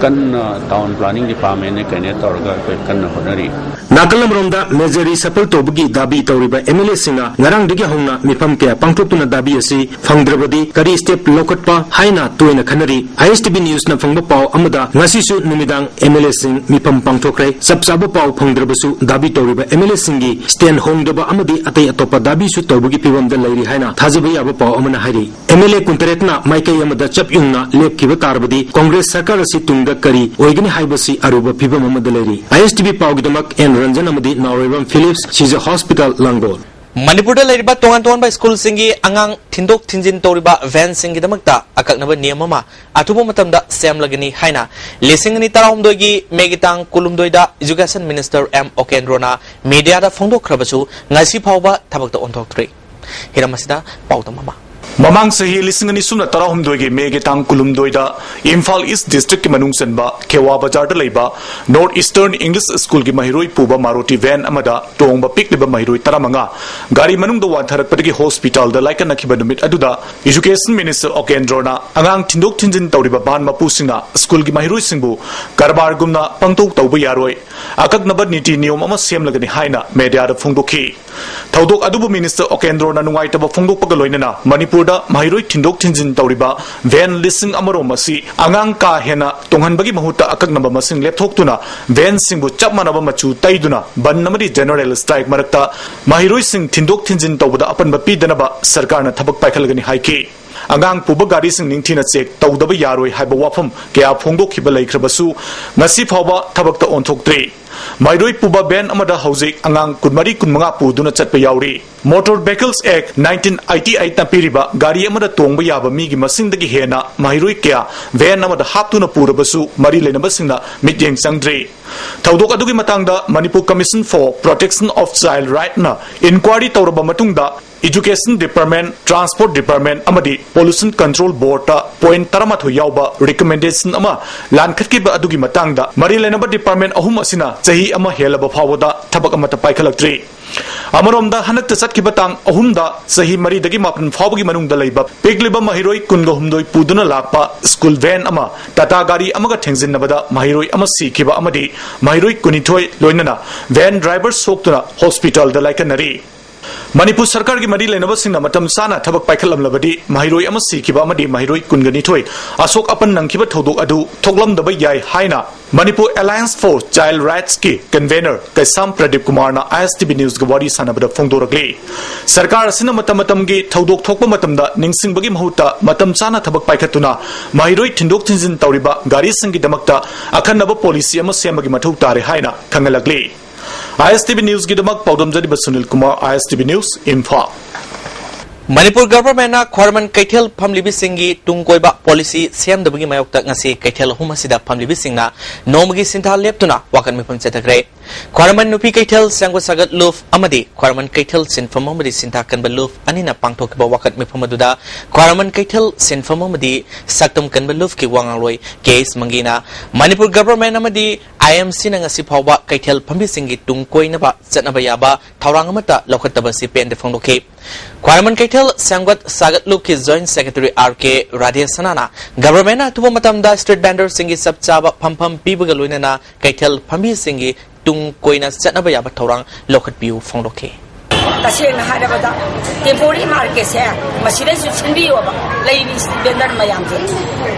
ꯀꯟꯅ town planning department ꯅꯦ ꯀꯩꯅꯦ ꯇꯧꯔꯒ ꯑꯩꯈꯣꯏ ꯀꯟꯅ ꯍꯣꯠꯅꯔꯤ꯫ ꯅꯥꯀꯜ ꯑꯃꯔꯣꯝꯗ ꯃꯦꯖꯔꯤ ꯁꯐꯜ ꯇꯧꯕꯒꯤ ꯗꯥꯕꯤ ꯇꯧꯔꯤꯕ M L A ꯁꯤꯡꯅ ꯉꯔꯥꯡꯗꯒꯤ ꯍꯧꯅ ꯃꯤꯐꯝ ꯀꯌꯥ ꯄꯥꯡꯊꯣꯛꯇꯨꯅ ꯗꯥꯕꯤ ꯑꯁꯤ ꯐꯪꯗ꯭ꯔꯕꯗꯤ ꯀꯔꯤ step ꯂꯧꯈꯠꯄ ꯍꯥꯏꯅ ꯇꯣꯏꯅ ꯈꯟꯅꯔꯤ꯫ I S T V news ꯅ ꯐꯪꯕ ꯄꯥꯎ ꯑꯃꯗ ꯉꯁꯤꯁꯨ ꯅꯨꯃꯤꯗꯥꯡ M L A ꯁꯤꯡ ꯃꯤꯐꯝ ꯄꯥꯡꯊꯣꯛꯈ꯭ꯔꯦ꯫ ꯆꯞ ꯆꯥꯕ ꯄꯥꯎ ꯐꯪꯗ꯭ꯔꯕꯁꯨ ꯗꯥꯕꯤ ꯇꯧꯔꯤꯕ M L A ꯁꯤꯡꯒꯤ stand ꯍꯣꯡꯗꯕ ꯑꯃꯗꯤ ꯑꯇꯩ ꯑꯇꯣꯞꯄ ꯗꯥꯕꯤꯁꯨ ꯇꯧꯕꯒꯤ ꯐꯤꯕꯝꯗ ꯂꯩꯔꯤ ꯍꯥꯏꯅ ꯊꯥꯖꯕ ꯌꯥꯕ ꯄꯥꯎ ꯑꯃꯅ ꯍꯥꯏꯔꯤ꯫ M L A ꯀꯨꯟꯇꯔꯦꯠꯅ ꯃꯥꯏꯀꯩ ꯑꯃꯗ ꯆꯞ ꯌꯨꯡꯅ ꯂꯦꯞꯈꯤꯕ ꯇꯥꯔꯕꯗꯤ ꯀꯣꯡꯒ꯭ꯔꯦꯁ ꯁꯔꯀꯥꯔ ꯑꯁꯤ ꯇꯨꯡꯗ ꯀꯔꯤ ꯑꯣꯏꯒꯅꯤ ꯍꯥꯏꯕꯁꯤ ꯑꯔꯨꯕ ꯐꯤꯕꯝ ꯑꯃꯗ ꯂꯩꯔꯤ꯫ I S T V ꯄꯥꯎꯒꯤꯗꯃꯛ N Ranjan ꯑꯃꯗꯤ ꯅꯥꯎꯔꯦꯝꯕꯝ ꯐꯤꯂꯤꯞꯁ, ꯁꯤꯖ ꯍꯣꯁꯄꯤꯇꯥꯜ, ꯂꯥꯡꯒꯣꯜ꯫ ꯃꯅꯤꯄꯨꯔꯗ ꯂꯩꯔꯤꯕ ꯇꯣꯉꯥꯟ ꯇꯣꯉꯥꯟꯕ ꯁ꯭ꯀꯨꯜꯁꯤꯡꯒꯤ ꯑꯉꯥꯡ ꯊꯤꯟꯗꯣꯛ ꯊꯤꯟꯖꯤꯟ ꯇꯧꯔꯤꯕ ꯚꯦꯟꯁꯤꯡꯒꯤꯗꯃꯛꯇ ꯑꯀꯛꯅꯕ ꯅꯤꯌꯝ ꯑꯃ ꯑꯊꯨꯕ ꯃꯇꯝꯗ ꯁꯦꯝꯂꯒꯅꯤ ꯍꯥꯏꯅ ꯂꯤꯁꯤꯡ ꯑꯅꯤ ꯇꯔꯥꯍꯨꯝꯗꯣꯏꯒꯤ ꯃꯦꯒꯤ ꯇꯥꯡ ꯀꯨꯟꯍꯨꯝꯗꯣꯏꯗ ꯏꯖꯨꯀꯦꯁꯟ ꯃꯤꯅꯤꯁꯇꯔ ꯑꯦꯝ ꯑꯣꯀꯦꯟꯗ꯭ꯔꯣꯅ ꯃꯤꯗꯤꯌꯥꯗ ꯐꯣꯡꯗꯣꯛꯈ꯭ꯔꯕꯁꯨ ꯉꯁꯤ ꯐꯥꯎꯕ ꯊꯕꯛꯇ ꯑꯣꯟꯊꯣꯛꯇ꯭ꯔꯤ꯫ ꯍꯤꯔꯝ ꯑꯁꯤꯗ ꯄꯥꯎꯗꯝ ꯑꯃ꯫ ꯃꯃꯥꯡ ꯆꯍꯤ ꯂꯤꯁꯤꯡ ꯑꯅꯤ ꯁꯨꯞꯅ ꯇꯔꯥꯍꯨꯝꯗꯣꯏꯒꯤ ꯃꯦꯒꯤ ꯇꯥꯡ ꯀꯨꯟꯍꯨꯝꯗꯣꯏꯗ ꯏꯝꯐꯥꯜ ꯏꯁ ꯗꯤꯁꯇ꯭ꯔꯤꯛꯀꯤ ꯃꯅꯨꯡ ꯆꯟꯕ ꯈꯦꯋꯥ ꯕꯖꯥꯔꯗ ꯂꯩꯕ ꯅꯣꯔꯠ ꯏꯁꯇꯔꯟ ꯏꯪꯂꯤꯁ ꯁ꯭ꯀꯨꯜꯒꯤ ꯃꯍꯩꯔꯣꯏ ꯄꯨꯕ ꯃꯥꯔꯨꯇꯤ ꯚꯦꯟ ꯑꯃꯗ ꯇꯣꯡꯕ ꯄꯤꯛꯂꯤꯕ ꯃꯍꯩꯔꯣꯏ ꯇꯔꯥꯃꯉꯥ ꯒꯥꯔꯤ ꯃꯅꯨꯡꯗ ꯋꯥꯟꯊꯔꯛꯄꯗꯒꯤ ꯍꯣꯁꯄꯤꯇꯥꯜꯗ ꯂꯥꯏꯀꯠꯅꯈꯤꯕ ꯅꯨꯃꯤꯠ ꯑꯗꯨꯗ ꯏꯖꯨꯀꯦꯁꯟ ꯃꯤꯅꯤꯁꯇꯔ ꯑꯣꯀꯦꯟꯗ꯭ꯔꯣꯅ ꯑꯉꯥꯡ ꯊꯤꯟꯗꯣꯛ ꯊꯤꯟꯖꯤꯟ ꯇꯧꯔꯤꯕ ꯚꯥꯟ ꯃꯄꯨꯁꯤꯡꯅ ꯁ꯭ꯀꯨꯜꯒꯤ ꯃꯍꯩꯔꯣꯏꯁꯤꯡꯕꯨ ꯀꯔꯕꯥꯔꯒꯨꯝꯅ ꯄꯪꯇꯧ ꯇꯧꯕ ꯌꯥꯔꯣꯏ, ꯑꯀꯛꯅꯕ ꯅꯤꯇꯤ ꯅꯤꯌꯣꯝ ꯑꯃ ꯁꯦꯝꯂꯒꯅꯤ ꯍꯥꯏꯅ ꯃꯦꯗꯤꯌꯥꯗ ꯐꯣꯡꯗꯣꯛꯈꯤ꯫ ꯊꯧꯗꯣꯛ ꯑꯗꯨꯕꯨ ꯃꯤꯅꯤꯁꯇꯔ ꯑꯣꯀꯦꯟꯗ꯭ꯔꯣꯅ ꯅꯨꯡꯉꯥꯏꯇꯕ ꯐꯣꯡꯗꯣꯛꯄꯒ ꯂꯣꯏꯅꯅ ꯃꯅꯤꯄꯨꯔꯗ ꯃꯍꯩꯔꯣꯏ ꯊꯤꯟꯗꯣꯛ ꯊꯤꯟꯖꯤꯟ ꯇꯧꯔꯤꯕ ꯚꯦꯟ ꯂꯤꯁꯤꯡ ꯑꯃꯔꯣꯝ ꯑꯁꯤ ꯑꯉꯥꯡ ꯀꯥ ꯍꯦꯟꯅ ꯇꯣꯡꯍꯟꯕꯒꯤ ꯃꯍꯨꯠꯇ ꯑꯀꯛꯅꯕ ꯃꯁꯤꯡ ꯂꯦꯞꯊꯣꯛꯇꯨꯅ ꯚꯦꯟꯁꯤꯡꯕꯨ ꯆꯞ ꯃꯥꯟꯅꯕ ꯃꯆꯨ ꯇꯩꯗꯨꯅ ꯕꯟ ꯑꯃꯗꯤ ꯖꯦꯅꯔꯦꯜ ꯁ꯭ꯇ꯭ꯔꯥꯏꯛ ꯃꯔꯛꯇ ꯃꯍꯩꯔꯣꯏꯁꯤꯡ ꯊꯤꯟꯗꯣꯛ ꯊꯤꯟꯖꯤꯟ ꯇꯧꯕꯗ ꯑꯄꯟꯕ ꯄꯤꯗꯅꯕ ꯁꯔꯀꯥꯔꯅ ꯊꯕꯛ ꯄꯥꯏꯈꯠꯂꯒꯅꯤ ꯍꯥꯏꯈꯤ꯫ ꯑꯉꯥꯡ ꯄꯨꯕ ꯒꯥꯔꯤꯁꯤꯡ ꯅꯤꯡꯊꯤꯅ ꯆꯦꯛ ꯇꯧꯗꯕ ꯌꯥꯔꯣꯏ ꯍꯥꯏꯕ ꯋꯥꯐꯝ ꯀꯌꯥ ꯐꯣꯡꯗꯣꯛꯈꯤꯕ ꯂꯩꯈ꯭ꯔꯕꯁꯨ ꯉꯁꯤ ꯐꯥꯎꯕ ꯊꯕꯛꯇ ꯑꯣꯟꯊꯣꯛꯇ꯭ꯔꯤ꯫ ꯃꯍꯩꯔꯣꯏ ꯄꯨꯕ ꯚꯦꯟ ꯑꯃꯗ ꯍꯧꯖꯤꯛ ꯑꯉꯥꯡ ꯀꯨꯟꯃꯔꯤ ꯀꯨꯟꯃꯉꯥ ꯄꯨꯗꯨꯅ ꯆꯠꯄ ꯌꯥꯎꯔꯤ꯫ ꯃꯣꯇꯣꯔ ꯚꯦꯍꯤꯀꯜꯁ ꯑꯦꯛ ꯅꯥꯏꯟꯇꯤꯟ ꯑꯩꯠꯇꯤ ꯑꯩꯠꯅ ꯄꯤꯔꯤꯕ ꯒꯥꯔꯤ ꯑꯃꯗ ꯇꯣꯡꯕ ꯌꯥꯕ ꯃꯤꯒꯤ ꯃꯁꯤꯡꯗꯒꯤ ꯍꯦꯟꯅ ꯃꯍꯩꯔꯣꯏ ꯀꯌꯥ ꯚꯦꯟ ꯑꯃꯗ ꯍꯥꯞꯇꯨꯅ ꯄꯨꯔꯕꯁꯨ ꯃꯔꯤ ꯂꯩꯅꯕꯁꯤꯡꯅ ꯃꯤꯠꯌꯦꯡ ꯆꯪꯗ꯭ꯔꯤ꯫ ꯊꯧꯗꯣꯛ ꯑꯗꯨꯒꯤ ꯃꯇꯥꯡꯗ Manipur commission for protection of child ꯔꯥꯏꯠꯅ ꯏꯟꯀ꯭ꯋꯥꯏꯔꯤ ꯇꯧꯔꯕ ꯃꯇꯨꯡꯗ ꯏꯖꯨꯀꯦꯁꯟ ꯗꯤꯄꯥꯔꯠꯃꯦꯟ, ꯇ꯭ꯔꯥꯟꯁꯄꯣꯔꯠ ꯗꯤꯄꯥꯔꯠꯃꯦꯟ ꯑꯃꯗꯤ ꯄꯣꯂꯨꯁꯟ ꯀꯟꯇ꯭ꯔꯣꯜ ꯕꯣꯔꯗꯇ ꯄꯣꯏꯟꯠ ꯇꯔꯥꯃꯥꯊꯣꯏ ꯌꯥꯎꯕ ꯔꯤꯀꯃꯦꯟꯗꯦꯁꯟ ꯑꯃ ꯂꯥꯟꯈꯠꯈꯤꯕ ꯑꯗꯨꯒꯤ ꯃꯇꯥꯡꯗ ꯃꯔꯤ ꯂꯩꯅꯕ ꯗꯤꯄꯥꯔꯠꯃꯦꯟ ꯑꯍꯨꯝ ꯑꯁꯤꯅ ꯆꯍꯤ ꯑꯃ ꯍꯦꯜꯂꯕ ꯐꯥꯎꯕꯗ ꯊꯕꯛ ꯑꯃꯠꯇ ꯄꯥꯏꯈꯠꯂꯛꯇ꯭ꯔꯤ꯫ ꯑꯃꯔꯣꯝꯗ ꯍꯟꯗꯛꯇ ꯆꯠꯈꯤꯕ ꯇꯥꯡ ꯑꯍꯨꯝꯗ ꯆꯍꯤ ꯃꯔꯤꯗꯒꯤ ꯃꯥꯄꯟ ꯐꯥꯎꯕꯒꯤ ꯃꯅꯨꯡꯗ ꯂꯩꯕ ꯄꯤꯛꯂꯤꯕ ꯃꯍꯩꯔꯣꯏ ꯀꯨꯟꯒ ꯍꯨꯝꯗꯣꯏ ꯄꯨꯗꯨꯅ ꯂꯥꯛꯄ ꯁ꯭ꯀꯨꯜ ꯚꯦꯟ ꯑꯃ ꯇꯥꯇꯥ ꯒꯥꯔꯤ ꯑꯃꯒ ꯊꯦꯡꯖꯤꯟꯅꯕꯗ ꯃꯍꯩꯔꯣꯏ ꯑꯃ ꯁꯤꯈꯤꯕ ꯑꯃꯗꯤ ꯃꯍꯩꯔꯣꯏ ꯀꯨꯟꯅꯤꯊꯣꯏ ꯂꯣꯏꯅꯅ ꯚꯦꯟ ꯗ꯭ꯔꯥꯏꯚꯔ ꯁꯣꯛꯇꯨꯅ ꯍꯣꯁꯄꯤꯇꯥꯜꯗ ꯂꯥꯏꯀꯠꯅꯔꯤ꯫ ꯃꯅꯤꯄꯨꯔ ꯁꯔꯀꯥꯔꯒꯤ ꯃꯔꯤ ꯂꯩꯅꯕꯁꯤꯡꯅ ꯃꯇꯝ ꯆꯥꯅ ꯊꯕꯛ ꯄꯥꯏꯈꯠꯂꯝꯂꯕꯗꯤ ꯃꯍꯩꯔꯣꯏ ꯑꯃ ꯁꯤꯈꯤꯕ ꯑꯃꯗꯤ ꯃꯍꯩꯔꯣꯏ ꯀꯨꯟꯒ ꯅꯤꯊꯣꯏ ꯑꯁꯣꯛ ꯑꯄꯟ ꯅꯪꯈꯤꯕ ꯊꯧꯗꯣꯛ ꯑꯗꯨ ꯊꯣꯛꯂꯝꯗꯕ ꯌꯥꯏ ꯍꯥꯏꯅ Manipur Alliance for Child Rightsꯀꯤ convener ꯀꯩꯁꯥꯝ ꯄ꯭ꯔꯗꯤꯞ ꯀꯨꯃꯥꯔꯅ ISTV Newsꯒ ꯋꯥꯔꯤ ꯁꯥꯟꯅꯕꯗ ꯐꯣꯡꯗꯣꯔꯛꯂꯤ꯫ ꯁꯔꯀꯥꯔ ꯑꯁꯤꯅ ꯃꯇꯝ ꯃꯇꯝꯒꯤ ꯊꯧꯗꯣꯛ ꯊꯣꯛꯄ ꯃꯇꯝꯗ ꯅꯤꯡꯁꯤꯡꯕꯒꯤ ꯃꯍꯨꯠꯇ ꯃꯇꯝ ꯆꯥꯅ ꯊꯕꯛ ꯄꯥꯏꯈꯠꯇꯨꯅ ꯃꯍꯩꯔꯣꯏ ꯊꯤꯟꯗꯣꯛ ꯊꯤꯟꯖꯤꯟ ꯇꯧꯔꯤꯕ ꯒꯥꯔꯤꯁꯤꯡꯒꯤꯗꯃꯛꯇ ꯑꯈꯟꯅꯕ ꯄꯣꯂꯤꯁꯤ ꯑꯃ ꯁꯦꯝꯕꯒꯤ ꯃꯊꯧ ꯇꯥꯔꯦ ꯍꯥꯏꯅ ꯈꯪꯍꯜꯂꯛꯂꯤ꯫ ISTV Newsꯀꯤꯗꯃꯛ ꯄꯥꯎꯗꯝꯖꯔꯤꯕ Sunil Kumar, ISTV News, Imphal. Manipur ꯒꯚꯔꯟꯃꯦꯟꯠꯅ ꯈ꯭ꯋꯥꯏꯔꯝꯕꯟ ꯀꯩꯊꯦꯜ ꯐꯝꯂꯤꯕꯁꯤꯡꯒꯤ ꯇꯨꯡ ꯀꯣꯏꯕ ꯄꯣꯂꯤꯁꯤ ꯁꯦꯝꯗꯕꯒꯤ ꯃꯥꯌꯣꯛꯇ ꯉꯁꯤ ꯀꯩꯊꯦꯜ ꯑꯍꯨꯝ ꯑꯁꯤꯗ ꯐꯝꯂꯤꯕꯁꯤꯡꯅ ꯅꯣꯡꯃꯒꯤ ꯁꯤꯟꯊꯥ ꯂꯦꯞꯇꯨꯅ ꯋꯥꯀꯠ ꯃꯤꯐꯝ ꯆꯠꯊꯈ꯭ꯔꯦ꯫ ꯈ꯭ꯋꯥꯏꯔꯝꯕꯟ ꯅꯨꯄꯤ ꯀꯩꯊꯦꯜ ꯁꯦꯝꯒꯠ ꯁꯥꯒꯠ ꯂꯨꯞ ꯑꯃꯗꯤ ꯈ꯭ꯋꯥꯏꯔꯝꯕꯟ ꯀꯩꯊꯦꯜ ꯁꯤꯟꯐꯝ ꯑꯃꯗꯤ ꯁꯤꯟꯊꯥ ꯀꯟꯕ ꯂꯨꯞ ꯑꯅꯤꯅ ꯄꯥꯡꯊꯣꯛꯈꯤꯕ ꯋꯥꯀꯠ ꯃꯤꯐꯝ ꯑꯗꯨꯗ ꯈ꯭ꯋꯥꯏꯔꯝꯕꯟ ꯀꯩꯊꯦꯜ ꯁꯤꯟꯐꯝ ꯑꯃꯗꯤ ꯁꯛꯇꯝ ꯀꯟꯕ ꯂꯨꯞꯀꯤ ꯋꯥ ꯉꯥꯡꯂꯣꯏ ꯀꯦ ꯑꯦꯁ ꯃꯪꯒꯤꯅ ꯃꯅꯤꯄꯨꯔ ꯒꯚꯔꯟꯃꯦꯟꯠ ꯑꯃꯗꯤ IMCꯅ ꯉꯁꯤ ꯐꯥꯎꯕ ꯀꯩꯊꯦꯜ ꯐꯝꯕꯤꯁꯤꯡꯒꯤ ꯇꯨꯡ ꯀꯣꯏꯅꯕ ꯆꯠꯅꯕ ꯌꯥꯕ ꯊꯧꯔꯥꯡ ꯑꯃꯠꯇ ꯂꯧꯈꯠꯇꯕ ꯑꯁꯤ ꯄꯦꯟꯗꯦ ꯐꯣꯡꯗꯣꯛꯈꯤ꯫ ꯈ꯭ꯋꯥꯏꯔꯝꯕꯟ ꯀꯩꯊꯦꯜ ꯁꯦꯝꯒꯠ ꯁꯥꯒꯠ ꯂꯨꯞꯀꯤ ꯖꯣꯏꯟꯠ ꯁꯦꯀ꯭ꯔꯦꯇꯔꯤ ꯑꯥꯔ ꯀꯦ ꯔꯥꯙꯦꯁꯅꯥꯅ ꯒꯚꯔꯟꯃꯦꯟꯠꯅ ꯑꯊꯨꯕ ꯃꯇꯝꯗ ꯁ꯭ꯇ꯭ꯔꯤꯠ ꯚꯦꯟꯗꯔꯁꯤꯡꯒꯤ ꯆꯞ ꯆꯥꯕ ꯐꯝꯐꯝ ꯄꯤꯕꯒ ꯂꯣꯏꯅꯅ ꯀꯩꯊꯦꯜ ꯐꯝꯕꯤꯁꯤꯡꯒꯤ ꯇꯨꯡ ꯀꯣꯏꯅ ꯆꯠꯅꯕ ꯌꯥꯕ ꯊꯧꯔꯥꯡ ꯂꯧꯈꯠꯄꯤꯌꯨ ꯐꯣꯡꯗꯣꯛꯈꯤ꯫ ꯇꯁꯦꯡꯅ ꯍꯥꯏꯔꯕꯗ, ꯇꯦꯝꯄꯣꯔꯤ ꯃꯥꯔꯀꯦꯠꯁꯦ ꯃꯁꯤꯗꯩꯁꯨ ꯁꯤꯟꯕꯤꯌꯣꯕ, ꯂꯩꯔꯤꯕ ꯁ꯭ꯇ꯭ꯔꯤꯠ ꯚꯦꯟꯗꯔ ꯃꯌꯥꯝꯁꯦ꯫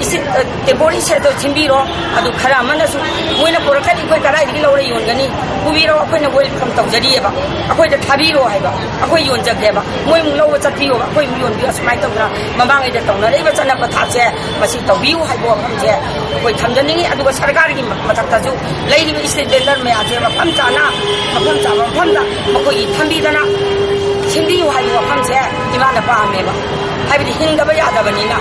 ꯏꯁꯤꯠ-, ꯑ, ꯇꯦꯝꯄꯣꯔꯤ ꯁꯦꯠꯇꯣ ꯁꯤꯟꯕꯤꯔꯣ꯫ ꯑꯗꯨ ꯈꯔ ꯑꯃꯅꯁꯨ ꯃꯣꯏꯅ ꯄꯨꯔꯛꯀꯅꯤ, ꯑꯩꯈꯣꯏ ꯀꯗꯥꯏꯗꯒꯤ ꯂꯧꯔ ꯌꯣꯟꯒꯅꯤ? ꯄꯨꯕꯤꯔꯣ, ꯑꯩꯈꯣꯏꯅ ꯋꯦꯜꯀꯝ ꯇꯧꯖꯔꯤꯑꯕ꯫ ꯑꯩꯈꯣꯏꯗ ꯊꯥꯕꯤꯔꯣ ꯍꯥꯏꯕ, ꯑꯩꯈꯣꯏ ꯌꯣꯟꯖꯒꯦꯕ꯫ ꯃꯣꯏ ꯑꯃꯨꯛ ꯂꯧꯕ ꯆꯠꯄꯤꯌꯣꯕ, ꯑꯩꯈꯣꯏ ꯑꯃꯨꯛ ꯌꯣꯟꯕꯤꯌꯣ꯫ ꯑꯁꯨꯃꯥꯏꯅ ꯇꯧꯗꯅ ꯃꯃꯥꯡꯉꯩꯗ ꯇꯧꯅꯔꯛꯏꯕ ꯆꯠꯅ ꯄꯊꯥꯞꯁꯦ ꯃꯁꯤ ꯇꯧꯕꯤꯌꯨ ꯍꯥꯏꯕ ꯋꯥꯐꯝꯁꯦ ꯑꯩꯈꯣꯏ ꯊꯝꯖꯅꯤꯡꯉꯤ꯫ ꯑꯗꯨꯒ ꯁꯔꯀꯥꯔꯒꯤ ꯃ-, ꯃꯊꯛꯇꯁꯨ ꯂꯩꯔꯤꯕ ꯁ꯭ꯇ꯭ꯔꯤꯠ ꯚꯦꯟꯗꯔ ꯃꯌꯥꯝꯁꯦ ꯃꯐꯝ ꯆꯥꯅ, ꯃꯐꯝ ꯆꯥꯕ ꯃꯐꯝꯗ ꯃꯈꯣꯏꯒꯤ ꯊꯝꯕꯤꯗꯅ ꯁꯤꯟꯕꯤꯌꯨ ꯍꯥꯏꯕ ꯋꯥꯐꯝꯁꯦ ꯏꯃꯥꯅ ꯄꯥꯝꯃꯦꯕ, ꯍꯥꯏꯕꯗꯤ ꯍꯤꯡꯗꯕ ꯌꯥꯗꯕꯅꯤꯅ꯫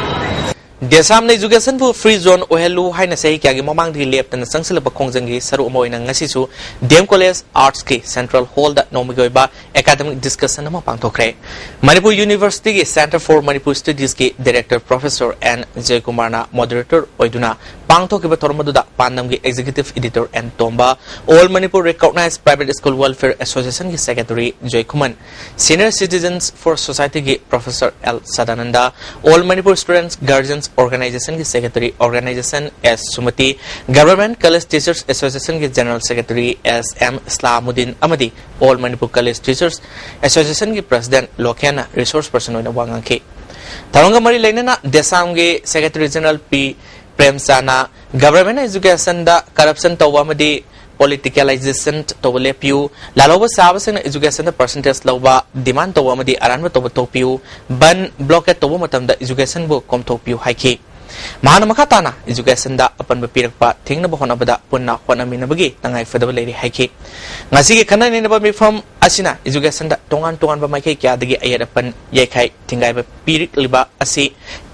ꯗꯦꯁꯥꯝꯅ ꯏꯖꯨꯀꯦꯁꯟꯕꯨ ꯐ꯭ꯔꯤ ꯖꯣꯟ ꯑꯣꯏꯍꯜꯂꯨ ꯍꯥꯏꯅ ꯆꯍꯤ ꯀꯌꯥꯒꯤ ꯃꯃꯥꯡꯗꯒꯤ ꯂꯦꯞꯇꯅ ꯆꯪꯁꯤꯜꯂꯛꯄ ꯈꯣꯡꯖꯪꯒꯤ ꯁꯔꯨꯛ ꯑꯃ ꯑꯣꯏꯅ ꯉꯁꯤꯁꯨ ꯗꯤ ꯑꯦꯝ ꯀꯣꯂꯦꯖ ꯑꯥꯔꯠꯁꯀꯤ ꯁꯦꯟꯇ꯭ꯔꯦꯜ ꯍꯣꯜꯗ ꯅꯣꯡꯃꯒꯤ ꯑꯣꯏꯕ ꯑꯦꯀꯥꯗꯃꯤꯛ ꯗꯤꯁꯀꯁꯟ ꯑꯃ ꯄꯥꯡꯊꯣꯛꯈ꯭ꯔꯦ꯫ ꯃꯅꯤꯄꯨꯔ ꯌꯨꯅꯤꯚꯔꯁꯤꯇꯤꯒꯤ Centre for Manipur Studiesꯀꯤ ꯗꯥꯏꯔꯦꯛꯇꯔ ꯄ꯭ꯔꯣꯐꯦꯁꯔ ꯑꯦꯟ ꯖꯌꯀꯨꯃꯥꯔꯅ ꯃꯣꯗꯔꯦꯇꯔ ꯑꯣꯏꯗꯨꯅ ꯄꯥꯡꯊꯣꯛꯈꯤꯕ ꯊꯧꯔꯝ ꯑꯗꯨꯗ ꯄꯥꯟꯗꯝꯒꯤ executive editor N Tomba, All Manipur Recognized Private School Welfare Associationꯒꯤ secretary Joykhuman, Senior Citizens for Societyꯒꯤ professor L Sadananda, All Manipur Students Guardians Organizationꯒꯤ secretary organization S Sumati, Government College Teachers Associationꯒꯤ general secretary S M Islamuddin ꯑꯃꯗꯤ All Manipur College Teachers Associationꯒꯤ president ꯂꯣꯀꯦꯟꯅ resource person ꯑꯣꯏꯅ ꯋꯥ ꯉꯥꯡꯈꯤ꯫ ꯊꯧꯔꯝꯒ ꯃꯔꯤ ꯂꯩꯅꯅ ꯗꯦꯁꯥꯝꯒꯤ ꯁꯦꯀ꯭ꯔꯦꯇꯔꯤ ꯖꯦꯅꯔꯦꯜ ꯄꯤ ꯄ꯭ꯔꯦꯝꯆꯥꯅ ꯒꯚꯔꯟꯃꯦꯟꯠꯅ ꯏꯖꯨꯀꯦꯁꯟꯗ ꯀꯔꯞꯁꯟ ꯇꯧꯕ ꯑꯃꯗꯤ ꯄꯣꯂꯤꯇꯤꯀꯦꯂꯥꯏꯖꯦꯁꯟ ꯇꯧꯕ ꯂꯦꯞꯄꯤꯌꯨ, ꯂꯥꯜꯍꯧꯕ ꯁꯥꯕꯁꯤꯡꯅ ꯏꯖꯨꯀꯦꯁꯟꯗ ꯄꯔꯁꯦꯟꯇꯦꯖ ꯂꯧꯕ, ꯗꯤꯃꯥꯟ ꯇꯧꯕ ꯑꯃꯗꯤ ꯑꯔꯥꯟꯕ ꯇꯧꯕ ꯇꯣꯛꯄꯤꯌꯨ, ꯕꯟ, ꯕ꯭ꯂꯣꯀꯦꯠ ꯇꯧꯕ ꯃꯇꯝꯗ ꯏꯖꯨꯀꯦꯁꯟꯕꯨ ꯀꯣꯝꯊꯣꯛꯄꯤꯌꯨ ꯍꯥꯏꯈꯤ꯫ ꯃꯍꯥꯛꯅ ꯃꯈꯥ ꯇꯥꯅ educationꯗ ꯑꯄꯟꯕ ꯄꯤꯔꯛꯄ ꯊꯤꯡꯅꯕ ꯍꯣꯠꯅꯕꯗ ꯄꯨꯟꯅ ꯍꯣꯠꯅꯃꯤꯟꯅꯕꯒꯤ ꯇꯉꯥꯏ ꯐꯗꯕ ꯂꯩꯔꯤ ꯍꯥꯏꯈꯤ꯫ ꯉꯁꯤꯒꯤ ꯈꯟꯅ ꯅꯩꯅꯕ ꯃꯤꯐꯝ ꯑꯁꯤꯅ educationꯗ ꯇꯣꯉꯥꯟ ꯇꯣꯉꯥꯟꯕ ꯃꯥꯏꯀꯩ ꯀꯌꯥꯗꯒꯤ ꯑꯌꯦꯠ ꯑꯄꯟ ꯌꯥꯏꯈꯥꯏ ꯊꯤꯡꯒꯥꯏꯕ ꯄꯤꯔꯛꯂꯤꯕ ꯑꯁꯤ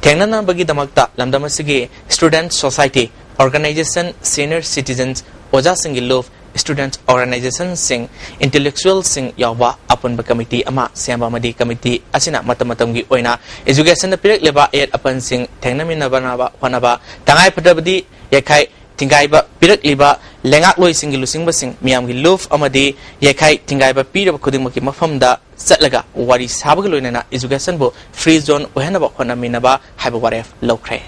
ꯊꯦꯡꯅꯅꯕꯒꯤꯗꯃꯛꯇ ꯂꯝꯗꯝ ꯑꯁꯤꯒꯤ student society, organization, senior citizens, ꯑꯣꯖꯥꯁꯤꯡꯒꯤ ꯂꯨꯞ, student organizationꯁꯤꯡ, intellectualꯁꯤꯡ ꯌꯥꯎꯕ ꯑꯄꯨꯟꯕ committee ꯑꯃ ꯁꯦꯝꯕ ꯑꯃꯗꯤ committee ꯑꯁꯤꯅ ꯃꯇꯝ ꯃꯇꯝꯒꯤ ꯑꯣꯏꯅ educationꯗ ꯄꯤꯔꯛꯂꯤꯕ ꯑꯌꯦꯠ ꯑꯄꯟꯁꯤꯡ ꯊꯦꯡꯅꯃꯤꯟꯅꯕ ꯍꯣꯠꯅꯕ, ꯇꯉꯥꯏ ꯐꯗ꯭ꯔꯕꯗꯤ ꯌꯥꯏꯈꯥꯏ ꯊꯤꯡꯒꯥꯏꯕ ꯄꯤꯔꯛꯂꯤꯕ ꯂꯩꯉꯥꯛꯂꯣꯏꯁꯤꯡꯒꯤ ꯂꯨꯆꯤꯡꯕꯁꯤꯡ ꯃꯤꯌꯥꯝꯒꯤ ꯂꯨꯞ ꯑꯃꯗꯤ ꯌꯥꯏꯈꯥꯏ ꯊꯤꯡꯒꯥꯏꯕ ꯄꯤꯔꯕ ꯈꯨꯗꯤꯡꯃꯛꯀꯤ ꯃꯐꯝꯗ ꯆꯠꯂꯒ ꯋꯥꯔꯤ ꯁꯥꯕꯒ ꯂꯣꯏꯅꯅ educationꯕꯨ free zone ꯑꯣꯏꯍꯟꯅꯕ ꯍꯣꯠꯅꯃꯤꯟꯅꯕ ꯍꯥꯏꯕ ꯋꯥꯔꯦꯞ ꯂꯧꯈ꯭ꯔꯦ꯫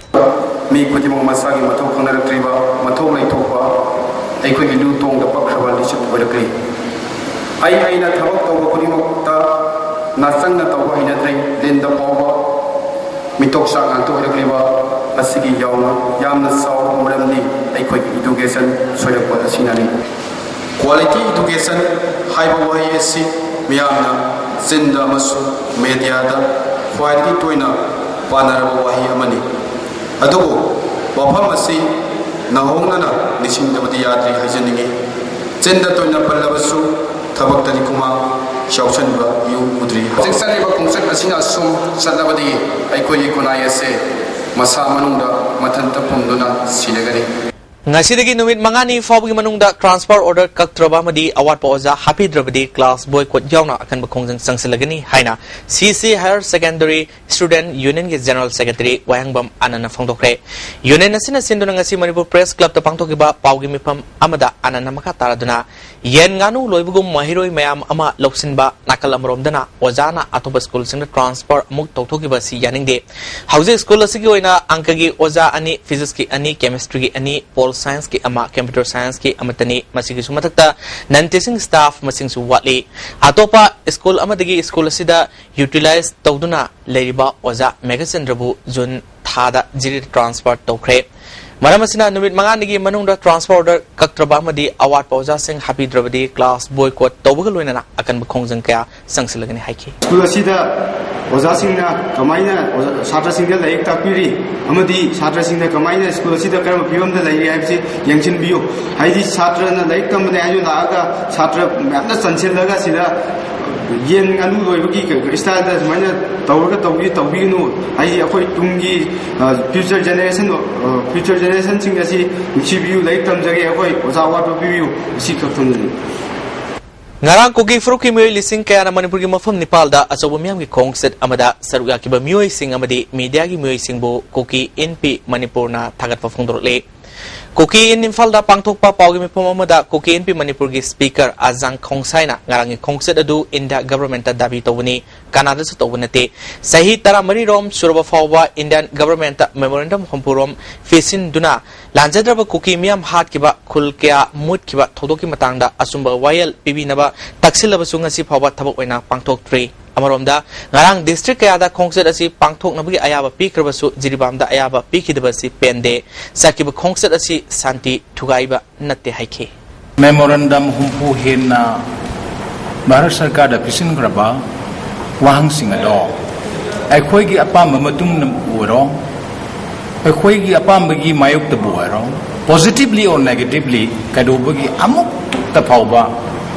ꯃꯤ ꯈꯨꯗꯤꯡꯃꯛ ꯃꯁꯥꯒꯤ ꯃꯊꯧ ꯈꯪꯅꯔꯛꯇ꯭ꯔꯤꯕ, ꯃꯊꯧ ꯂꯩꯊꯣꯛꯄ, ꯑꯩꯈꯣꯏꯒꯤ ꯂꯨ ꯇꯣꯡꯗ ꯄꯛꯈ꯭ꯔꯕ ꯂꯤꯆꯠ ꯑꯣꯏꯔꯛꯂꯤ꯫ ꯑꯩ ꯑꯩꯅ ꯊꯕꯛ ꯇꯧꯕ ꯈꯨꯗꯤꯡꯃꯛꯇ ꯅꯥꯆꯪꯅ ꯇꯧꯕ ꯍꯩꯅꯗ꯭ꯔꯦ꯫ ꯂꯤꯟꯗ ꯐꯥꯎꯕ ꯃꯤꯇꯣꯛ ꯆꯥꯛ ꯉꯥꯛꯇ ꯑꯣꯏꯔꯛꯂꯤꯕ ꯑꯁꯤꯒꯤ ꯌꯥꯎꯅ ꯌꯥꯝꯅ ꯆꯥꯎꯔꯕ ꯃꯔꯝꯗꯤ ꯑꯩꯈꯣꯏꯒꯤ education ꯁꯣꯏꯔꯛꯄ ꯑꯁꯤꯅꯅꯤ꯫ Quality education ꯍꯥꯏꯕ ꯋꯥꯍꯩ ꯑꯁꯤ ꯃꯤꯌꯥꯝꯅ ꯆꯤꯟꯗ ꯑꯃꯁꯨꯡ mediaꯗ ꯈ꯭ꯋꯥꯏꯗꯒꯤ ꯇꯣꯏꯅ ꯄꯥꯅꯔꯕ ꯋꯥꯍꯩ ꯑꯃꯅꯤ꯫ ꯑꯗꯨꯕꯨ ꯋꯥꯐꯝ ꯑꯁꯤ ꯅꯧꯍꯧꯅꯅ ꯅꯤꯡꯁꯤꯡꯗꯕꯗꯤ ꯌꯥꯗ꯭ꯔꯤ ꯍꯥꯏꯖꯅꯤꯡꯏ꯫ ꯆꯤꯟꯗ ꯇꯣꯏꯅ ꯄꯜꯂꯕꯁꯨ ꯊꯕꯛꯇꯗꯤ ꯈꯨꯃꯥꯡ ꯌꯥꯎꯁꯟꯕ ꯏꯎ ꯎꯗ꯭ꯔꯤ꯫ ꯍꯧꯖꯤꯛ ꯆꯠꯂꯤꯕ ꯈꯣꯡꯆꯠ ꯑꯁꯤꯅ ꯑꯁꯨꯝ ꯆꯠꯂꯕꯗꯤ ꯑꯩꯈꯣꯏꯒꯤ ꯈꯨꯟꯅꯥꯏ ꯑꯁꯦ ꯃꯁꯥ ꯃꯅꯨꯡꯗ ꯃꯊꯟꯇ ꯄꯨꯝꯗꯨꯅ ꯁꯤꯔꯒꯅꯤ꯫ ꯉꯁꯤꯗꯒꯤ ꯅꯨꯃꯤꯠ ꯃꯉꯥꯅꯤ ꯐꯥꯎꯕꯒꯤ ꯃꯅꯨꯡꯗ transfer order ꯀꯛꯇ꯭ꯔꯕ ꯑꯃꯗꯤ ꯑꯋꯥꯠꯄ ꯑꯣꯖꯥ ꯍꯥꯞꯄꯤꯗ꯭ꯔꯕꯗꯤ class boycott ꯌꯥꯎꯅ ꯑꯀꯟꯕ ꯈꯣꯡꯖꯪ ꯆꯪꯁꯤꯜꯂꯒꯅꯤ ꯍꯥꯏꯅ C C Higher Secondary Student Unionꯒꯤ General Secretary ꯋꯥꯍꯦꯡꯕꯝ ꯑꯅꯟꯅ ꯐꯣꯡꯗꯣꯛꯈ꯭ꯔꯦ꯫ Union ꯑꯁꯤꯅ ꯁꯤꯟꯗꯨꯅ ꯉꯁꯤ ꯃꯅꯤꯄꯨꯔ Press Clubꯇ ꯄꯥꯡꯊꯣꯛꯈꯤꯕ ꯄꯥꯎꯒꯤ ꯃꯤꯐꯝ ꯑꯃꯗ ꯑꯅꯟꯅ ꯃꯈꯥ ꯇꯥꯔꯗꯨꯅ, ꯌꯦꯟ ꯉꯥꯅꯨ ꯂꯣꯏꯕꯒꯨꯝ ꯃꯍꯩꯔꯣꯏ ꯃꯌꯥꯝ ꯑꯃ ꯂꯧꯁꯤꯟꯕ, ꯅꯥꯀꯜ ꯑꯃꯔꯣꯝꯗꯅ ꯑꯣꯖꯥꯅ ꯑꯇꯣꯞꯄ ꯁ꯭ꯀꯨꯜꯁꯤꯡꯗ transfer ꯑꯃꯨꯛ ꯇꯧꯊꯣꯛꯈꯤꯕ ꯑꯁꯤ ꯌꯥꯅꯤꯡꯗꯦ꯫ ꯍꯧꯖꯤꯛ ꯁ꯭ꯀꯨꯜ ꯑꯁꯤꯒꯤ ꯑꯣꯏꯅ ꯑꯪꯀꯒꯤ ꯑꯣꯖꯥ ꯑꯅꯤ, physicsꯀꯤ ꯑꯅꯤ, chemistryꯒꯤ ꯑꯅꯤ, pol scienceꯀꯤ ꯑꯃ, computer scienceꯀꯤ ꯑꯃꯠꯇꯅꯤ꯫ ꯃꯁꯤꯒꯤꯁꯨ ꯃꯊꯛꯇ non teaching staff ꯃꯁꯤꯡꯁꯨ ꯋꯥꯠꯂꯤ꯫ ꯑꯇꯣꯞꯄ ꯁ꯭ꯀꯨꯜ ꯑꯃꯗꯒꯤ ꯁ꯭ꯀꯨꯜ ꯑꯁꯤꯗ utilize ꯇꯧꯗꯨꯅ ꯂꯩꯔꯤꯕ ꯑꯣꯖꯥ ꯃꯦꯘꯆꯟꯗ꯭ꯔꯕꯨ ꯖꯨꯟ ꯊꯥꯗ ꯖꯤꯔꯤꯗ transfer ꯇꯧꯈ꯭ꯔꯦ꯫ ꯃꯔꯝ ꯑꯁꯤꯅ ꯅꯨꯃꯤꯠ ꯃꯉꯥꯅꯤꯒꯤ ꯃꯅꯨꯡꯗ transfer order ꯀꯛꯇ꯭ꯔꯕ ꯑꯃꯗꯤ ꯑꯋꯥꯠꯄ ꯑꯣꯖꯥꯁꯤꯡ ꯍꯥꯞꯄꯤꯗ꯭ꯔꯕꯗꯤ class boycott ꯇꯧꯕꯒ ꯂꯣꯏꯅꯅ ꯑꯀꯟꯕ ꯈꯣꯡꯖꯪ ꯀꯌꯥ ꯆꯪꯁꯤꯜꯂꯒꯅꯤ ꯍꯥꯏꯈꯤ꯫ ꯁ꯭ꯀꯨꯜ ꯑꯁꯤꯗ ꯑꯣꯖꯥꯁꯤꯡꯅ ꯀꯃꯥꯏꯅ ꯑꯣꯖꯥ- ꯁꯥꯇ꯭ꯔꯁꯤꯡꯗ ꯂꯥꯏꯔꯤꯛ ꯇꯥꯛꯄꯤꯔꯤ ꯑꯃꯗꯤ ꯁꯥꯇ꯭ꯔꯁꯤꯡꯅ ꯀꯃꯥꯏꯅ ꯁ꯭ꯀꯨꯜ ꯑꯁꯤꯗ ꯀꯔꯝꯕ ꯐꯤꯕꯝꯗ ꯂꯩꯔꯤ ꯍꯥꯏꯕꯁꯤ ꯌꯦꯡꯁꯤꯟꯕꯤꯌꯨ꯫ ꯍꯥꯏꯗꯤ ꯁꯥꯇ꯭ꯔꯅ ꯂꯥꯏꯔꯤꯛ ꯇꯝꯕꯅꯦ ꯍꯥꯏꯗꯨꯅ ꯂꯥꯛꯑꯒ ꯁꯥꯇ꯭ꯔ ꯃꯌꯥꯝꯅ ꯆꯟꯁꯤꯜꯂꯒ ꯁꯤꯗ ꯌꯦꯟ ꯉꯥꯅꯨ ꯂꯣꯏꯕꯒꯤ ꯏꯁꯇꯥꯏꯜꯗ ꯁꯨꯃꯥꯏꯅ ꯇꯧꯔꯒ ꯇꯧꯕꯤ ꯇꯧꯕꯤꯒꯅꯨ꯫ ꯍꯥꯏꯗꯤ ꯑꯩꯈꯣꯏ ꯇꯨꯡꯒꯤ ꯐ꯭ꯌꯨꯆꯔ ꯖꯦꯅꯦꯔꯦꯁꯟ ꯐ꯭ꯌꯨꯆꯔ ꯖꯦꯅꯦꯔꯦꯁꯟꯁꯤꯡ ꯑꯁꯤ ꯅꯨꯡꯁꯤꯕꯤꯌꯨ꯫ ꯂꯥꯏꯔꯤꯛ ꯇꯝꯖꯒꯦ, ꯑꯩꯈꯣꯏ ꯑꯣꯖꯥ ꯑꯋꯥꯠꯄ ꯄꯤꯕꯤꯌꯨ꯫ ꯑꯁꯤ ꯈꯛꯇꯪꯗꯅꯤ꯫ ꯉꯔꯥꯡ ꯀꯨꯀꯤ ꯐꯨꯔꯨꯞꯀꯤ ꯃꯤꯑꯣꯏ ꯂꯤꯁꯤꯡ ꯀꯌꯥꯅ ꯃꯅꯤꯄꯨꯔꯒꯤ ꯃꯐꯝ ꯅꯤꯄꯥꯜꯗ ꯑꯆꯧꯕ ꯃꯤꯌꯥꯝꯒꯤ ꯈꯣꯡꯆꯠ ꯑꯃꯗ ꯁꯔꯨꯛ ꯌꯥꯈꯤꯕ ꯃꯤꯑꯣꯏꯁꯤꯡ ꯑꯃꯗꯤ ꯃꯤꯗꯤꯌꯥꯒꯤ ꯃꯤꯑꯣꯏꯁꯤꯡꯕꯨ ꯀꯨꯀꯤ ꯏꯟꯄꯤ ꯃꯅꯤꯄꯨꯔꯅ ꯊꯥꯒꯠꯄ ꯐꯣꯡꯗꯣꯔꯛꯂꯦ꯫ ꯀꯨꯀꯤ ꯏꯟ ꯏꯝꯐꯥꯜꯗ ꯄꯥꯡꯊꯣꯛꯄ ꯄꯥꯎꯒꯤ ꯃꯤꯐꯝ ꯑꯃꯗ ꯀꯨꯀꯤ ꯏꯟꯄꯤ ꯃꯅꯤꯄꯨꯔꯒꯤ ꯁ꯭ꯄꯤꯀꯔ ꯑꯖꯥꯡ ꯈꯣꯡꯁꯥꯏꯅ ꯉꯔꯥꯡꯒꯤ ꯈꯣꯡꯆꯠ ꯑꯗꯨ ꯏꯟꯗꯤꯌꯥ ꯒꯚꯔꯟꯃꯦꯟꯠꯇ ꯗꯥꯕꯤ ꯇꯧꯕꯅꯤ, ꯀꯅꯥꯗꯁꯨ ꯇꯧꯕ ꯅꯠꯇꯦ꯫ ꯆꯍꯤ ꯇꯔꯥꯃꯔꯤ ꯔꯣꯝ ꯁꯨꯔꯕ ꯐꯥꯎꯕ ꯏꯟꯗꯤꯌꯥꯟ ꯒꯚꯔꯟꯃꯦꯟꯠꯇ ꯃꯦꯃꯣꯔꯦꯟꯗꯝ ꯍꯨꯝꯐꯨ ꯔꯣꯝ ꯄꯤꯁꯤꯟꯗꯨꯅ ꯂꯥꯟꯖꯗ꯭ꯔꯕ ꯀꯨꯀꯤ ꯃꯤꯌꯥꯝ ꯍꯥꯠꯈꯤꯕ, ꯈꯨꯜ ꯀꯌꯥ ꯃꯨꯠꯈꯤꯕ ꯊꯧꯗꯣꯛꯀꯤ ꯃꯇꯥꯡꯗ ꯑꯆꯨꯝꯕ ꯋꯥꯌꯦꯜ ꯄꯤꯕꯤꯅꯕ ꯇꯛꯁꯤꯜꯂꯕꯁꯨ ꯉꯁꯤ ꯐꯥꯎꯕ ꯊꯕꯛ ꯑꯣꯏꯅ ꯄꯥꯡꯊꯣꯛꯇ꯭ꯔꯤ꯫ ꯑꯃꯔꯣꯝꯗ, ꯉꯔꯥꯡ ꯗꯤꯁꯇ꯭ꯔꯤꯛ ꯀꯌꯥꯗ ꯈꯣꯡꯆꯠ ꯑꯁꯤ ꯄꯥꯡꯊꯣꯛꯅꯕꯒꯤ ꯑꯌꯥꯕ ꯄꯤꯈ꯭ꯔꯕꯁꯨ ꯖꯤꯔꯤꯕꯥꯝꯗ ꯑꯌꯥꯕ ꯄꯤꯈꯤꯗꯕ ꯑꯁꯤ ꯄꯦꯟꯗꯦ꯫ ꯆꯠꯈꯤꯕ ꯈꯣꯡꯆꯠ ꯑꯁꯤ ꯁꯥꯟꯇꯤ ꯊꯨꯒꯥꯏꯕ ꯅꯠꯇꯦ ꯍꯥꯏꯈꯤ꯫ ꯃꯦꯃꯣꯔꯦꯟꯗꯝ ꯍꯨꯝꯐꯨ ꯍꯦꯟꯅ ꯚꯥꯔꯠ ꯁꯔꯀꯥꯔꯗ ꯄꯤꯁꯤꯟꯈ꯭ꯔꯕ ꯋꯥꯍꯪꯁꯤꯡ ꯑꯗꯣ ꯑꯩꯈꯣꯏꯒꯤ ꯑꯄꯥꯝꯕ ꯃꯇꯨꯡ ꯏꯟꯅ ꯑꯣꯏꯔꯣ, ꯑꯩꯈꯣꯏꯒꯤ ꯑꯄꯥꯝꯕꯒꯤ ꯃꯥꯌꯣꯛꯇꯕꯨ ꯑꯣꯏꯔꯣ, positively or negatively ꯀꯩꯗꯧꯕꯒꯤ ꯑꯃꯨꯛꯇ ꯐꯥꯎꯕ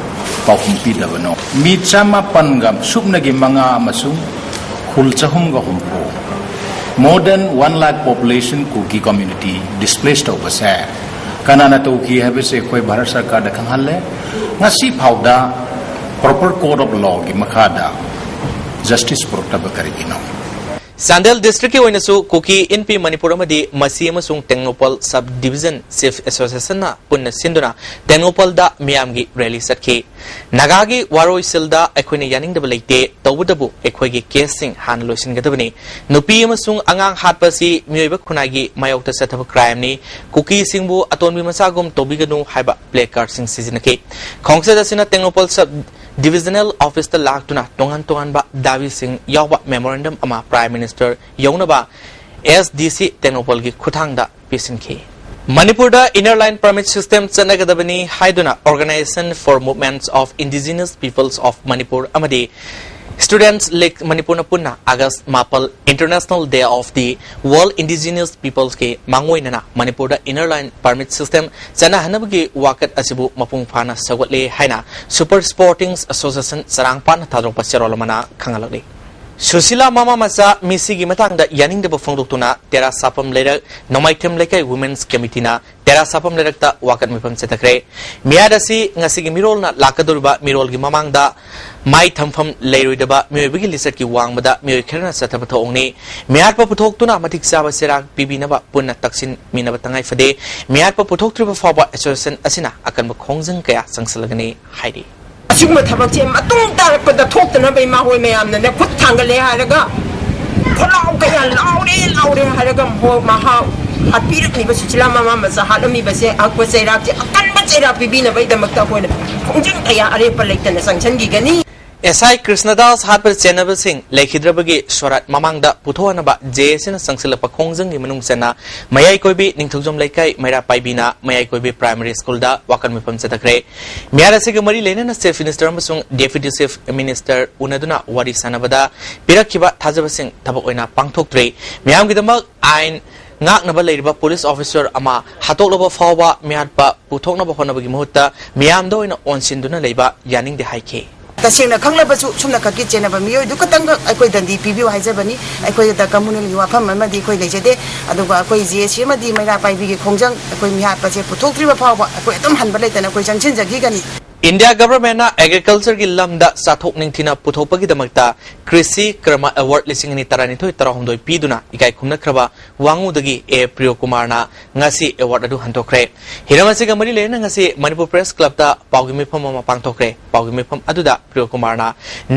ꯄꯥꯎꯈꯨꯝ ꯄꯤꯗꯕꯅꯣ? ꯃꯤ ꯆꯃꯥꯄꯟꯒ ꯁꯨꯞꯅꯒꯤ ꯃꯉꯥ ꯑꯃꯁꯨꯡ ꯈꯨꯜ ꯆꯍꯨꯝꯒ ꯍꯨꯝꯐꯨ, more than one lakh population Kuki community displace ꯇꯧꯕꯁꯦ ꯀꯅꯥꯅ ꯇꯧꯈꯤ ꯍꯥꯏꯕꯁꯦ ꯑꯩꯈꯣꯏ ꯚꯥꯔꯠ ꯁꯔꯀꯥꯔꯗ ꯈꯪꯍꯜꯂꯦ꯫ ꯉꯁꯤ ꯐꯥꯎꯗ proper court of lawꯒꯤ ꯃꯈꯥꯗ justice ꯄꯨꯔꯛꯇꯕ ꯀꯔꯤꯒꯤꯅꯣ? ꯆꯥꯟꯗꯦꯜ ꯗꯤꯁꯇ꯭ꯔꯤꯛꯀꯤ ꯑꯣꯏꯅꯁꯨ ꯀꯨꯀꯤ ꯏꯟꯄꯤ ꯃꯅꯤꯄꯨꯔ ꯑꯃꯗꯤ ꯃꯁꯤ ꯑꯃꯁꯨꯡ ꯇꯦꯡꯅꯧꯄꯜ ꯁꯕ ꯗꯤꯚꯤꯖꯟ ꯆꯤꯐ ꯑꯦꯁꯣꯁꯤꯌꯦꯁꯟꯅ ꯄꯨꯟꯅ ꯁꯤꯟꯗꯨꯅ ꯇꯦꯡꯅꯧꯄꯜꯗ ꯃꯤꯌꯥꯝꯒꯤ ꯔꯦꯂꯤ ꯆꯠꯈꯤ꯫ ꯅꯥꯒꯥꯒꯤ ꯋꯥꯔꯣꯏꯁꯤꯜꯗ ꯑꯩꯈꯣꯏꯅ ꯌꯥꯅꯤꯡꯗꯕ ꯂꯩꯇꯦ, ꯇꯧꯕꯇꯕꯨ ꯑꯩꯈꯣꯏꯒꯤ ꯀꯦꯁꯁꯤꯡ ꯍꯥꯟꯅ ꯂꯣꯏꯁꯤꯟꯒꯗꯕꯅꯤ꯫ ꯅꯨꯄꯤ ꯑꯃꯁꯨꯡ ꯑꯉꯥꯡ ꯍꯥꯠꯄ ꯑꯁꯤ ꯃꯤꯑꯣꯏꯕ ꯈꯨꯟꯅꯥꯏꯒꯤ ꯃꯥꯌꯣꯛꯇ ꯆꯠꯊꯕ ꯀ꯭ꯔꯥꯏꯝꯅꯤ꯫ ꯀꯨꯀꯤꯁꯤꯡꯕꯨ ꯑꯇꯣꯟꯕꯤ ꯃꯆꯥꯒꯨꯝ ꯇꯧꯕꯤꯒꯅꯨ ꯍꯥꯏꯕ ꯄ꯭ꯂꯦ ꯀꯥꯔꯗꯁꯤꯡ ꯁꯤꯖꯤꯟꯅꯈꯤ꯫ ꯈꯣꯡꯆꯠ ꯑꯁꯤꯅ ꯇꯦꯡꯅꯧꯄꯜ ꯁꯕ ꯗꯤꯚꯤꯖꯅꯦꯜ ꯑꯣꯐꯤꯁꯇ ꯂꯥꯛꯇꯨꯅ ꯇꯣꯉꯥꯟ ꯇꯣꯉꯥꯟꯕ ꯗꯥꯕꯤꯁꯤꯡ ꯌꯥꯎꯕ ꯃꯦꯃꯣꯔꯦꯟꯗꯝ ꯑꯃ ꯄ꯭ꯔꯥꯏꯝ ꯃꯤꯅꯤꯁꯇꯔ ꯌꯧꯅꯕ ꯑꯦꯁ ꯗꯤ ꯁꯤ ꯇꯦꯡꯅꯧꯄꯜꯒꯤ ꯈꯨꯠꯊꯥꯡꯗ ꯄꯤꯁꯤꯟꯈꯤ꯫ ꯃꯅꯤꯄꯨꯔꯗ Inner Line Permit System ꯆꯠꯅꯒꯗꯕꯅꯤ ꯍꯥꯏꯗꯨꯅ Organisation for Movements of Indigenous Peoples of Manipur ꯑꯃꯗꯤ Students League ꯃꯅꯤꯄꯨꯔꯅ ꯄꯨꯟꯅ ꯑꯥꯒꯁ ꯃꯥꯄꯜ International Day of the World Indigenous Peoplesꯀꯤ ꯃꯥꯡꯑꯣꯏꯅꯅ ꯃꯅꯤꯄꯨꯔꯗ Inner Line Permit System ꯆꯠꯅꯍꯟꯅꯕꯒꯤ ꯋꯥꯀꯠ ꯑꯁꯤꯕꯨ ꯃꯄꯨꯡ ꯐꯥꯅ ꯁꯧꯒꯠꯂꯦ ꯍꯥꯏꯅ Super Sportings Association ꯆꯔꯥꯡꯄꯥꯠꯅ ꯊꯥꯗꯣꯔꯛꯄ ꯆꯦꯔꯣꯜ ꯑꯃꯅ ꯈꯪꯍꯜꯂꯛꯂꯤ꯫ ꯁꯨꯁꯤꯂꯥ ꯃꯃꯥ ꯃꯆꯥ ꯃꯤꯁꯤꯒꯤ ꯃꯇꯥꯡꯗ ꯌꯥꯅꯤꯡꯗꯕ ꯐꯣꯡꯗꯣꯛꯇꯨꯅ ꯇꯦꯔꯥ ꯁꯥꯐꯝ ꯂꯩꯔꯛ ꯅꯣꯡꯃꯥꯏꯊꯦꯝ ꯂꯩꯀꯥꯏ Women's Committeeꯅ ꯇꯦꯔꯥ ꯁꯥꯐꯝ ꯂꯩꯔꯛꯇ ꯋꯥꯀꯠ ꯃꯤꯐꯝ ꯆꯠꯊꯈ꯭ꯔꯦ꯫ ꯃꯤꯍꯥꯠ ꯑꯁꯤ ꯉꯁꯤꯒꯤ ꯃꯤꯔꯣꯜꯅ ꯂꯥꯛꯀꯗꯧꯔꯤꯕ ꯃꯤꯔꯣꯜꯒꯤ ꯃꯃꯥꯡꯗ ꯃꯥꯏ ꯊꯝꯐꯝ ꯂꯩꯔꯣꯏꯗꯕ ꯃꯤꯑꯣꯏꯕꯒꯤ ꯂꯤꯆꯠꯀꯤ ꯋꯥꯡꯃꯗ ꯃꯤꯑꯣꯏ ꯈꯔꯅ ꯆꯠꯊꯕ ꯊꯧꯑꯣꯡꯅꯤ꯫ ꯃꯤꯍꯥꯠꯄ ꯄꯨꯊꯣꯛꯇꯨꯅ ꯃꯇꯤꯛ ꯆꯥꯕ ꯆꯩꯔꯥꯛ ꯄꯤꯕꯤꯅꯕ ꯄꯨꯟꯅ ꯇꯛꯁꯤꯟꯃꯤꯟꯅꯕ ꯇꯉꯥꯏ ꯐꯗꯦ꯫ ꯃꯤꯍꯥꯠꯄ ꯄꯨꯊꯣꯛꯇ꯭ꯔꯤꯕ ꯐꯥꯎꯕ association ꯑꯁꯤꯅ ꯑꯀꯟꯕ ꯈꯣꯡꯖꯪ ꯀꯌꯥ ꯆꯪꯁꯤꯜꯂꯒꯅꯤ ꯍꯥꯏꯔꯤ꯫ ꯑꯁꯤꯒꯨꯝꯕ ꯊꯕꯛꯁꯦ ꯃꯇꯨꯡ ꯇꯥꯔꯛꯄꯗ ꯊꯣꯛꯇꯅꯕ ꯏꯃꯥ ꯍꯣꯏ ꯃꯌꯥꯝꯅꯅꯦ ꯈꯨꯠ ꯊꯥꯡꯒꯠꯂꯦ ꯍꯥꯏꯔꯒ ꯈꯣꯜꯂꯥꯎ ꯀꯌꯥ ꯂꯥꯎꯔꯦ ꯂꯥꯎꯔꯦ ꯍꯥꯏꯔꯒ ꯃꯍꯥꯛ ꯍꯥꯠꯄꯤꯔꯛꯂꯤꯕ ꯁꯨꯁꯤꯂꯥ ꯃꯃꯥ ꯃꯆꯥ ꯍꯥꯠꯂꯝꯃꯤꯕꯁꯦ ꯑꯀꯟꯕ ꯆꯩꯔꯥꯛ ꯄꯤꯕꯤꯅꯕꯒꯤꯗꯃꯛꯇ ꯑꯩꯈꯣꯏꯅ ꯈꯣꯡꯖꯪ ꯀꯌꯥ ꯑꯔꯦꯞꯄ ꯂꯩꯇꯅ ꯆꯪꯁꯤꯟꯈꯤꯒꯅꯤ꯫ ꯑꯦꯁ ꯑꯥꯏ ꯀ꯭ꯔꯤꯁꯅꯗꯥꯁ ꯍꯥꯠꯄꯗ ꯆꯦꯟꯅꯕꯁꯤꯡ ꯂꯩꯈꯤꯗ꯭ꯔꯕꯒꯤ ꯁꯣꯔꯥꯠ ꯃꯃꯥꯡꯗ ꯄꯨꯊꯣꯛꯍꯟꯅꯕ ꯖꯦ ꯑꯦꯁ ꯁꯤꯅ ꯆꯪꯁꯤꯜꯂꯛꯄ ꯈꯣꯡꯖꯪꯒꯤ ꯃꯅꯨꯡ ꯆꯟꯅ ꯃꯌꯥꯏ ꯀꯣꯏꯕꯤ ꯅꯤꯡꯊꯧꯖꯝ ꯂꯩꯀꯥꯏ ꯃꯩꯔꯥ ꯄꯥꯏꯕꯤꯅ ꯃꯌꯥꯏ ꯀꯣꯏꯕꯤ ꯄ꯭ꯔꯥꯏꯃꯔꯤ ꯁ꯭ꯀꯨꯜꯗ ꯋꯥꯀꯠ ꯃꯤꯐꯝ ꯆꯠꯊꯈ꯭ꯔꯦ꯫ ꯃꯤꯍꯥꯠ ꯑꯁꯤꯒ ꯃꯔꯤ ꯂꯩꯅꯅ Chief Minister ꯑꯃꯁꯨꯡ Deputy Chief Minister ꯎꯅꯗꯨꯅ ꯋꯥꯔꯤ ꯁꯥꯟꯅꯕꯗ ꯄꯤꯔꯛꯈꯤꯕ ꯊꯥꯖꯕꯁꯤꯡ ꯊꯕꯛ ꯑꯣꯏꯅ ꯄꯥꯡꯊꯣꯛꯇ꯭ꯔꯤ꯫ ꯃꯤꯌꯥꯝꯒꯤꯗꯃꯛ ꯑꯥꯏꯟ ꯉꯥꯛꯅꯕ ꯂꯩꯔꯤꯕ police officer ꯑꯃ ꯍꯥꯠꯇꯣꯛꯂꯕ ꯐꯥꯎꯕ ꯃꯤꯍꯥꯠꯄ ꯄꯨꯊꯣꯛꯅꯕ ꯍꯣꯠꯅꯕꯒꯤ ꯃꯍꯨꯠꯇ ꯃꯤꯌꯥꯝꯗ ꯑꯣꯏꯅ ꯑꯣꯟꯁꯤꯟꯗꯨꯅ ꯂꯩꯕ ꯌꯥꯅꯤꯡꯗꯦ ꯍꯥꯏꯈꯤ꯫ ꯇꯁꯦꯡꯅ ꯈꯪꯂꯕꯁꯨ ꯁꯨꯝꯅ ꯈꯛꯀꯤ ꯆꯦꯟꯅꯕ ꯃꯤꯑꯣꯏꯗꯨ ꯈꯛꯇꯪꯈꯛ ꯑꯩꯈꯣꯏ ꯗꯟꯗꯤ ꯄꯤꯕꯤꯌꯨ ꯍꯥꯏꯖꯕꯅꯤ꯫ ꯑꯩꯈꯣꯏꯗ communalꯒꯤ ꯋꯥꯐꯝ ꯑꯃꯗꯤ ꯑꯩꯈꯣꯏ ꯂꯩꯖꯗꯦ꯫ ꯑꯗꯨꯒ ꯑꯩꯈꯣꯏ ꯖꯦ ꯑꯦꯁ ꯁꯤ ꯑꯃꯗꯤ ꯃꯩꯔꯥ ꯄꯥꯏꯕꯤꯒꯤ ꯈꯣꯡꯖꯪ ꯑꯩꯈꯣꯏ ꯃꯤꯍꯥꯠꯄꯁꯦ ꯄꯨꯊꯣꯛꯇ꯭ꯔꯤꯕ ꯐꯥꯎꯕ ꯑꯩꯈꯣꯏ ꯑꯗꯨꯝ ꯍꯟꯕ ꯂꯩꯇꯅ ꯑꯩꯈꯣꯏ ꯆꯪꯁꯤꯟꯖꯈꯤꯒꯅꯤ꯫ India governmentꯅ agricultureꯒꯤ ꯂꯝꯗ ꯆꯥꯊꯣꯛ ꯅꯤꯡꯊꯤꯅ ꯄꯨꯊꯣꯛꯄꯒꯤꯗꯃꯛꯇ ꯀ꯭ꯔꯤꯁꯤ ꯀ꯭ꯔꯃ award ꯂꯤꯁꯤꯡ ꯑꯅꯤ ꯇꯔꯥꯅꯤꯊꯣꯏ ꯇꯔꯥꯍꯨꯝꯗꯣꯏ ꯄꯤꯗꯨꯅ ꯏꯀꯥꯏ ꯈꯨꯝꯅꯈ꯭ꯔꯕ ꯋꯥꯉꯨꯗꯒꯤ ꯑꯦ ꯄ꯭ꯔꯤꯌꯣꯀꯨꯃꯥꯔꯅ ꯉꯁꯤ award ꯑꯗꯨ ꯍꯟꯗꯣꯛꯈ꯭ꯔꯦ꯫ ꯍꯤꯔꯝ ꯑꯁꯤꯒ ꯃꯔꯤ ꯂꯩꯅꯅ ꯉꯁꯤ ꯃꯅꯤꯄꯨꯔ Press Clubꯇ ꯄꯥꯎꯒꯤ ꯃꯤꯐꯝ ꯑꯃ ꯄꯥꯡꯊꯣꯛꯈ꯭ꯔꯦ꯫ ꯄꯥꯎꯒꯤ ꯃꯤꯐꯝ ꯑꯗꯨꯗ ꯄ꯭ꯔꯤꯌꯣꯀꯨꯃꯥꯔꯅ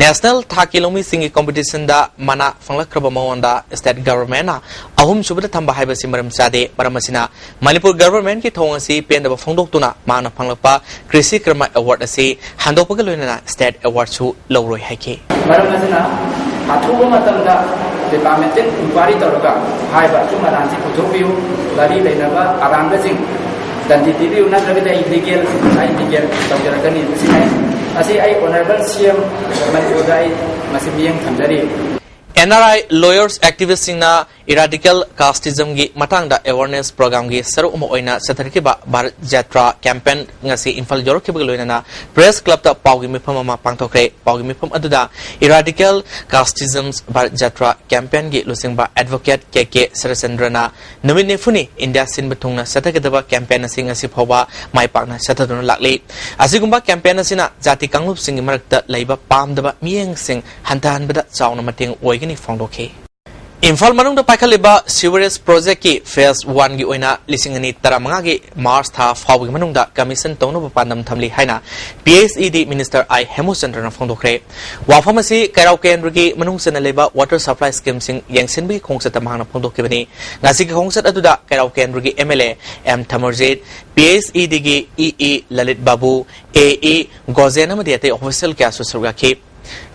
national ꯊꯥꯛꯀꯤ ꯂꯧꯃꯤꯁꯤꯡꯒꯤ competitionꯗ ꯃꯅꯥ ꯐꯪꯂꯛꯈ꯭ꯔꯕ ꯃꯉꯣꯟꯗ state governmentꯅ ꯑꯍꯨꯝꯁꯨꯕꯗ ꯊꯝꯕ ꯍꯥꯏꯕꯁꯤ ꯃꯔꯝ ꯆꯥꯗꯦ꯫ ꯃꯔꯝ ꯑꯁꯤꯅ ꯃꯅꯤꯄꯨꯔ governmentꯀꯤ ꯊꯧꯑꯣꯡ ꯑꯁꯤ ꯄꯦꯟꯗꯕ ꯐꯣꯡꯗꯣꯛꯇꯨꯅ ꯃꯍꯥꯛꯅ ꯐꯪꯂꯛꯄ ꯀ꯭ꯔꯤꯁꯤ ꯀ꯭ꯔꯃ award ꯑꯁꯤ ꯍꯟꯗꯣꯛꯄꯒ ꯂꯣꯏꯅꯅ state awardꯁꯨ ꯂꯧꯔꯣꯏ ꯍꯥꯏꯈꯤ꯫ ꯃꯔꯝ ꯑꯁꯤꯅ ꯑꯊꯨꯕ ꯃꯇꯝꯗ departmental inquiry ꯇꯧꯔꯒ ꯍꯥꯏꯔꯤꯕ ꯑꯆꯨꯝ ꯑꯔꯥꯟꯁꯤ ꯄꯨꯊꯣꯛꯄꯤꯌꯨ꯫ ꯃꯔꯤ ꯂꯩꯅꯕ ꯑꯔꯥꯟꯕꯁꯤꯡ ꯇꯟꯗꯤ ꯄꯤꯕꯤꯌꯨ, ꯅꯠꯇ꯭ꯔꯒꯗꯤ ꯑꯩ ꯂꯤꯒꯦꯜ, ꯑꯩ ꯂꯤꯒꯦꯜ ꯇꯧꯖꯔꯛꯀꯅꯤ꯫ ꯃꯁꯤ ꯑꯩ, ꯃꯁꯤ ꯑꯩ ꯑꯣꯅꯔꯦꯕꯜ ꯁꯤ ꯑꯦꯝ ꯃꯅꯤꯄꯨꯔꯗ ꯑꯩ ꯃꯁꯤ ꯃꯤꯠꯌꯦꯡ ꯊꯝꯖꯔꯤ꯫ ꯑꯦꯟ ꯑꯥꯔ ꯑꯥꯏ ꯂꯣꯌꯔꯁ ꯑꯦꯛꯇꯤꯚꯤꯁꯁꯤꯡꯅ ꯏꯔꯥꯗꯤꯀꯦꯜ ꯀꯥꯁꯇꯤꯖꯝꯒꯤ ꯃꯇꯥꯡꯗ ꯑꯦꯋꯥꯔꯅꯦꯁ ꯄ꯭ꯔꯣꯒ꯭ꯔꯥꯝꯒꯤ ꯁꯔꯨꯛ ꯑꯃ ꯑꯣꯏꯅ ꯆꯠꯊꯔꯛꯈꯤꯕ ꯚꯥꯔꯠ ꯖꯥꯇ꯭ꯔꯥ ꯀꯦꯝꯄꯦꯟ ꯉꯁꯤ ꯏꯝꯐꯥꯜ ꯌꯧꯔꯛꯈꯤꯕꯒ ꯂꯣꯏꯅꯅ ꯄ꯭ꯔꯦꯁ ꯀ꯭ꯂꯕꯇ ꯄꯥꯎꯒꯤ ꯃꯤꯐꯝ ꯑꯃ ꯄꯥꯡꯊꯣꯛꯈ꯭ꯔꯦ꯫ ꯄꯥꯎꯒꯤ ꯃꯤꯐꯝ ꯑꯗꯨꯗ ꯏꯔꯥꯗꯤꯀꯦꯜ ꯀꯥꯁꯇꯤꯖꯝ ꯚꯥꯔꯠ ꯖꯥꯇ꯭ꯔꯥ ꯀꯦꯝꯄꯦꯟꯒꯤ ꯂꯨꯆꯤꯡꯕ ꯑꯦꯗꯚꯣꯀꯦꯠ ꯀꯦ ꯀꯦ ꯁꯔꯆꯟꯗ꯭ꯔꯅ ꯅꯨꯃꯤꯠ ꯅꯤꯐꯨꯅꯤ ꯏꯟꯗꯤꯌꯥ ꯁꯤꯟꯕ ꯊꯨꯡꯅ ꯆꯠꯊꯒꯗꯕ ꯀꯦꯝꯄꯦꯟ ꯑꯁꯤ ꯉꯁꯤ ꯐꯥꯎꯕ ꯃꯥꯏ ꯄꯥꯛꯅ ꯆꯠꯊꯗꯨꯅ ꯂꯥꯛꯂꯤ꯫ ꯑꯁꯤꯒꯨꯝꯕ ꯀꯦꯝꯄꯦꯟ ꯑꯁꯤꯅ ꯖꯥꯇꯤ ꯀꯥꯡꯂꯨꯞꯁꯤꯡꯒꯤ ꯃꯔꯛꯇ ꯂꯩꯕ ꯄꯥꯝꯗꯕ ꯃꯤꯠꯌꯦꯡꯁꯤꯡ ꯍꯟꯊꯍꯟꯕꯗ ꯆꯥꯎꯅ ꯃꯇꯦꯡ ꯑꯣꯏꯒꯅꯤ ꯐꯣꯡꯗꯣꯛꯈꯤ꯫ ꯏꯝꯐꯥꯜ ꯃꯅꯨꯡꯗ ꯄꯥꯏꯈꯠꯂꯤꯕ ꯁꯤꯋꯔꯦꯖ ꯄ꯭ꯔꯣꯖꯦꯛꯀꯤ ꯐꯦꯖ ꯋꯥꯟꯒꯤ ꯑꯣꯏꯅ ꯂꯤꯁꯤꯡ ꯑꯅꯤ ꯇꯔꯥꯃꯉꯥꯒꯤ ꯃꯥꯔꯆ ꯊꯥ ꯐꯥꯎꯕꯒꯤ ꯃꯅꯨꯡꯗ ꯀꯃꯤꯁꯟ ꯇꯧꯅꯕ ꯄꯥꯟꯗꯝ ꯊꯝꯂꯤ ꯍꯥꯏꯅ ꯄꯤ ꯑꯩꯆ ꯏ ꯗꯤ ꯃꯤꯅꯤꯁꯇꯔ ꯑꯥꯏ ꯍꯦꯃꯨꯆꯟꯗ꯭ꯔꯅ ꯐꯣꯡꯗꯣꯛꯈ꯭ꯔꯦ꯫ ꯋꯥꯐꯝ ꯑꯁꯤ ꯀꯩꯔꯥꯎ ꯀꯦꯟꯗ꯭ꯔꯒꯤ ꯃꯅꯨꯡ ꯆꯟꯅ ꯂꯩꯕ ꯋꯥꯇꯔ ꯁꯄ꯭ꯂꯥꯏ ꯁ꯭ꯀꯤꯝꯁꯤꯡ ꯌꯦꯡꯁꯤꯟꯕꯒꯤ ꯈꯣꯡꯆꯠꯇ ꯃꯍꯥꯛꯅ ꯐꯣꯡꯗꯣꯛꯈꯤꯕꯅꯤ꯫ ꯉꯁꯤꯒꯤ ꯈꯣꯡꯆꯠ ꯑꯗꯨꯗ ꯀꯩꯔꯥꯎ ꯀꯦꯟꯗ꯭ꯔꯒꯤ M L A M Thamarjit, P H E ꯗꯤꯒꯤ E E Lalit Babu, A E Gojen ꯑꯃꯗꯤ ꯑꯇꯩ ꯑꯣꯐꯤꯁꯤꯌꯦꯜ ꯀꯌꯥꯁꯨ ꯁꯔꯨꯛ ꯌꯥꯈꯤ꯫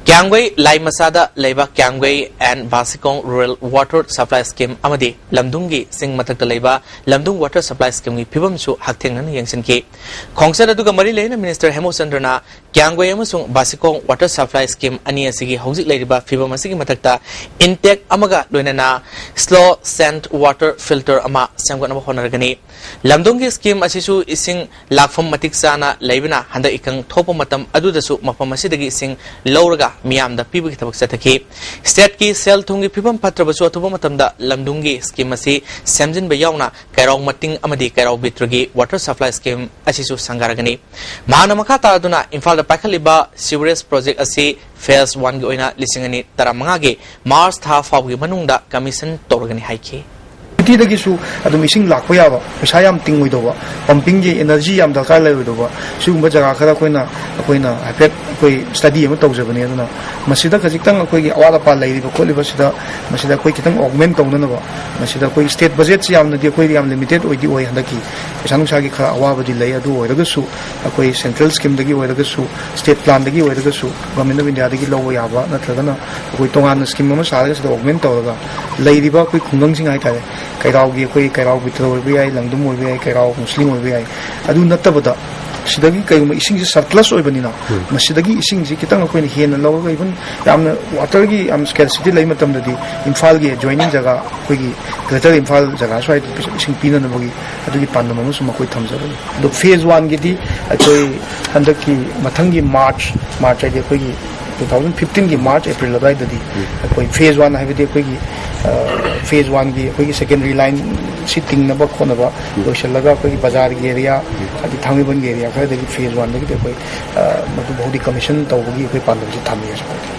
ꯀ꯭ꯌꯥꯝꯒꯩ ꯂꯥꯏꯃꯆꯥꯗ ꯂꯩꯕ Kyamgei and Basikong rural water supply scheme ꯑꯃꯗꯤ ꯂꯝꯗꯨꯡꯒꯤ ꯆꯤꯡ ꯃꯊꯛꯇ ꯂꯩꯕ ꯂꯝꯗꯨꯡ ꯋꯥꯇꯔ ꯁꯄ꯭ꯂꯥꯏ ꯁ꯭ꯀꯤꯝꯒꯤ ꯐꯤꯕꯝꯁꯨ ꯍꯛꯊꯦꯡꯅꯅ ꯌꯦꯡꯁꯤꯟꯈꯤ꯫ ꯈꯣꯡꯆꯠ ꯑꯗꯨꯒ ꯃꯔꯤ ꯂꯩꯅꯅ ꯃꯤꯅꯤꯁꯇꯔ ꯍꯦꯃꯨꯆꯟꯗ꯭ꯔꯅ ꯀ꯭ꯌꯥꯝꯒꯩ ꯑꯃꯁꯨꯡ ꯕꯥꯁꯤꯀꯣꯡ ꯋꯥꯇꯔ ꯁꯄ꯭ꯂꯥꯏ ꯁ꯭ꯀꯤꯝ ꯑꯅꯤ ꯑꯁꯤꯒꯤ ꯍꯧꯖꯤꯛ ꯂꯩꯔꯤꯕ ꯐꯤꯕꯝ ꯑꯁꯤꯒꯤ ꯃꯊꯛꯇ ꯏꯟꯇꯦꯛ ꯑꯃꯒ ꯂꯣꯏꯅꯅ ꯁ꯭ꯂꯣ ꯁꯦꯟꯠ ꯋꯥꯇꯔ ꯐꯤꯜꯇꯔ ꯑꯃ ꯁꯦꯝꯒꯠꯅꯕ ꯍꯣꯠꯅꯔꯒꯅꯤ꯫ ꯂꯝꯗꯨꯡꯒꯤ ꯁ꯭ꯀꯤꯝ ꯑꯁꯤꯁꯨ ꯏꯁꯤꯡ ꯂꯥꯛꯐꯝ ꯃꯇꯤꯛ ꯆꯥꯅ ꯂꯩꯕꯅ ꯍꯟꯗꯛ ꯏꯀꯪ ꯊꯣꯛꯄ ꯃꯇꯝ ꯑꯗꯨꯗꯁꯨ ꯃꯐꯝ ꯑꯁꯤꯗꯒꯤ ꯏꯁꯤꯡ ꯂꯧꯔꯒ ꯃꯤꯌꯥꯝꯗ ꯄꯤꯕꯒꯤ ꯊꯕꯛ ꯆꯠꯊꯈꯤ꯫ ꯁ꯭ꯇꯦꯠꯀꯤ ꯁꯦꯜ ꯊꯨꯝꯒꯤ ꯐꯤꯕꯝ ꯐꯠꯇ꯭ꯔꯕꯁꯨ ꯑꯊꯨꯕ ꯃꯇꯝꯗ ꯂꯝꯗꯨꯡꯒꯤ ꯁ꯭ꯀꯤꯝ ꯑꯁꯤ ꯁꯦꯝꯖꯤꯟꯕ ꯌꯥꯎꯅ ꯀꯩꯔꯥꯎ ꯃꯇꯤꯡ ꯑꯃꯗꯤ ꯀꯩꯔꯥꯎ ꯕꯤꯇ꯭ꯔꯒꯤ ꯋꯥꯇꯔ ꯁꯄ꯭ꯂꯥꯏ ꯁ꯭ꯀꯤꯝ ꯑꯁꯤꯁꯨ ꯁꯪꯒꯥꯔꯒꯅꯤ꯫ ꯃꯍꯥꯛꯅ ꯃꯈꯥ ꯇꯥꯗꯨꯅ ꯏꯝꯐꯥꯜꯗ ꯄꯥꯏꯈꯠꯂꯤꯕ ꯁꯤꯋꯔꯦꯖ ꯄ꯭ꯔꯣꯖꯦꯛ ꯑꯁꯤ ꯐꯦꯖ ꯋꯥꯟꯒꯤ ꯑꯣꯏꯅ ꯂꯤꯁꯤꯡ ꯑꯅꯤ ꯇꯔꯥꯃꯉꯥꯒꯤ ꯃꯥꯔꯆ ꯊꯥ ꯐꯥꯎꯕꯒꯤ ꯃꯅꯨꯡꯗ ꯀꯃꯤꯁꯟ ꯇꯧꯔꯒꯅꯤ ꯍꯥꯏꯈꯤ꯫ ꯁꯤꯇꯤꯗꯒꯤꯁꯨ ꯑꯗꯨꯝ ꯏꯁꯤꯡ ꯂꯥꯛꯄ ꯌꯥꯕ, ꯄꯩꯁꯥ ꯌꯥꯝ ꯇꯤꯡꯉꯣꯏꯗꯧꯕ, ꯄꯝꯄꯤꯡꯒꯤ ꯏꯅꯔꯖꯤ ꯌꯥꯝ ꯗꯔꯀꯥꯔ ꯂꯩꯔꯣꯏꯗꯧꯕ, ꯁꯤꯒꯨꯝꯕ ꯖꯒꯥ ꯈꯔ ꯑꯩꯈꯣꯏꯅ, ꯑꯩꯈꯣꯏꯅ ꯍꯥꯏꯐꯦꯠ ꯑꯩꯈꯣꯏ ꯁ꯭ꯇꯗꯤ ꯑꯃ ꯇꯧꯖꯕꯅꯤ꯫ ꯑꯗꯨꯅ ꯃꯁꯤꯗ ꯈꯖꯤꯛꯇꯪ ꯑꯩꯈꯣꯏꯒꯤ ꯑꯋꯥꯠ ꯑꯄꯥ ꯂꯩꯔꯤꯕ ꯈꯣꯠꯂꯤꯕꯁꯤꯗ, ꯃꯁꯤꯗ ꯑꯩꯈꯣꯏ ꯈꯤꯇꯪ ꯑꯣꯒꯃꯦꯟ ꯇꯧꯅꯅꯕ, ꯃꯁꯤꯗ ꯑꯩꯈꯣꯏ ꯁ꯭ꯇꯦꯠ ꯕꯖꯦꯠꯁꯤ ꯌꯥꯝꯅꯗꯤ ꯑꯩꯈꯣꯏꯗꯤ ꯌꯥꯝ ꯂꯤꯃꯤꯇꯦꯠ ꯑꯣꯏꯗꯤ ꯑꯣꯏ ꯍꯟꯗꯛꯀꯤ꯫ ꯄꯩꯁꯥ ꯅꯨꯡꯁꯥꯒꯤ ꯈꯔ ꯑꯋꯥꯕꯗꯤ ꯂꯩ꯫ ꯑꯗꯨ ꯑꯣꯏꯔꯒꯁꯨ ꯑꯩꯈꯣꯏ ꯁꯦꯟꯇ꯭ꯔꯦꯜ ꯁ꯭ꯀꯤꯝꯗꯒꯤ ꯑꯣꯏꯔꯒꯁꯨ, ꯁ꯭ꯇꯦꯠ ꯄ꯭ꯂꯥꯟꯗꯒꯤ ꯑꯣꯏꯔꯒꯁꯨ, ꯒꯣꯔꯃꯦꯟ ꯑꯣꯐ ꯏꯟꯗꯤꯌꯥꯗꯒꯤ ꯂꯧꯕ ꯌꯥꯕ ꯅꯠꯇ꯭ꯔꯒꯅ ꯑꯩꯈꯣꯏ ꯇꯣꯉꯥꯟꯅ ꯁ꯭ꯀꯤꯝ ꯑꯃ ꯁꯥꯔꯒ ꯁꯤꯗ ꯑꯣꯒꯃꯦꯟ ꯇꯧꯔꯒ ꯂꯩꯔꯤꯕ ꯑꯩꯈꯣꯏ ꯈꯨꯡꯒꯪꯁꯤꯡ ꯍꯥꯏꯇꯥꯔꯦ, ꯀꯩꯔꯥꯎꯒꯤ ꯑꯩꯈꯣꯏ ꯀꯩꯔꯥꯎ ꯕꯤꯇꯜ ꯑꯣꯏꯕ ꯌꯥꯏ, ꯂꯪꯗꯨꯝ ꯑꯣꯏꯕ ꯌꯥꯏ, ꯀꯩꯔꯥꯎ ꯃꯨꯁꯂꯤꯝ ꯑꯣꯏꯕ ꯌꯥꯏ, ꯑꯗꯨ ꯅꯠꯇꯕꯗ ꯁꯤꯗꯒꯤ ꯀꯩꯒꯨꯝꯕ ꯏꯁꯤꯡꯁꯦ ꯁꯔꯄ꯭ꯂꯁ ꯑꯣꯏꯕꯅꯤꯅ, ꯃꯁꯤꯗꯒꯤ ꯏꯁꯤꯡꯁꯤ ꯈꯤꯇꯪ ꯑꯩꯈꯣꯏꯅ ꯍꯦꯟꯅ ꯂꯧꯔꯒ, ꯏꯚꯟ ꯌꯥꯝꯅ ꯋꯥꯇꯔꯒꯤ ꯌꯥꯝ ꯁ꯭ꯀꯦꯔꯁꯤꯇꯤ ꯂꯩ ꯃꯇꯝꯗꯗꯤ ꯏꯝꯐꯥꯜꯒꯤ ꯑꯦꯖꯣꯏꯅꯤꯡ ꯖꯒꯥ, ꯑꯩꯈꯣꯏꯒꯤ ꯒ꯭ꯔꯦꯇꯔ ꯏꯝꯐꯥꯜ ꯖꯒꯥ ꯁ꯭ꯋꯥꯏꯗ ꯏꯁꯤꯡ ꯄꯤꯅꯅꯕꯒꯤ ꯑꯗꯨꯒꯤ ꯄꯥꯟꯗꯝ ꯑꯃꯁꯨ ꯃꯈꯣꯏ ꯊꯝꯖꯕꯅꯤ꯫ ꯑꯗꯣ ꯐꯦꯖ ꯋꯥꯟꯒꯤꯗꯤ ꯑꯩꯈꯣꯏ ꯍꯟꯗꯛꯀꯤ ꯃꯊꯪꯒꯤ ꯃꯥꯔꯆ, ꯃꯥꯔꯆ ꯍꯥꯏꯗꯤ ꯑꯩꯈꯣꯏꯒꯤ ꯇꯨ ꯊꯥꯎꯖꯟ ꯐꯤꯐꯇꯤꯟꯒꯤ ꯃꯥꯔꯆ, ꯑꯦꯄ꯭ꯔꯤꯜ ꯑꯗꯨꯋꯥꯏꯗꯗꯤ ꯑꯩꯈꯣꯏ ꯐꯦꯖ ꯋꯥꯟ ꯍꯥꯏꯕꯗꯤ ꯑꯩꯈꯣꯏꯒꯤ, ꯑ, ꯐꯦꯖ ꯋꯥꯟꯒꯤ ꯑꯩꯈꯣꯏꯒꯤ ꯁꯦꯀꯦꯟꯗꯔꯤ ꯂꯥꯏꯟꯁꯤ ꯇꯤꯡꯅꯕ ꯈꯣꯠꯅꯕ ꯂꯣꯏꯁꯤꯜꯂꯒ ꯑꯩꯈꯣꯏꯒꯤ ꯕꯖꯥꯔꯒꯤ ꯑꯦꯔꯤꯌꯥ, ꯑꯗꯩ ꯊꯥꯡꯃꯩꯕꯟꯒꯤ ꯑꯦꯔꯤꯌꯥ ꯈꯔꯗꯒꯤ ꯐꯦꯖ ꯋꯥꯟꯗꯒꯤꯗꯤ ꯑꯩꯈꯣꯏ, ꯑ, ꯃꯗꯨ ꯐꯥꯎꯗꯤ ꯀꯃꯤꯁꯟ ꯇꯧꯕꯒꯤ ꯑꯩꯈꯣꯏ ꯄꯥꯟꯗꯝꯁꯤ ꯊꯝꯃꯤ ꯍꯧꯖꯤꯛ ꯐꯥꯎꯗꯤ꯫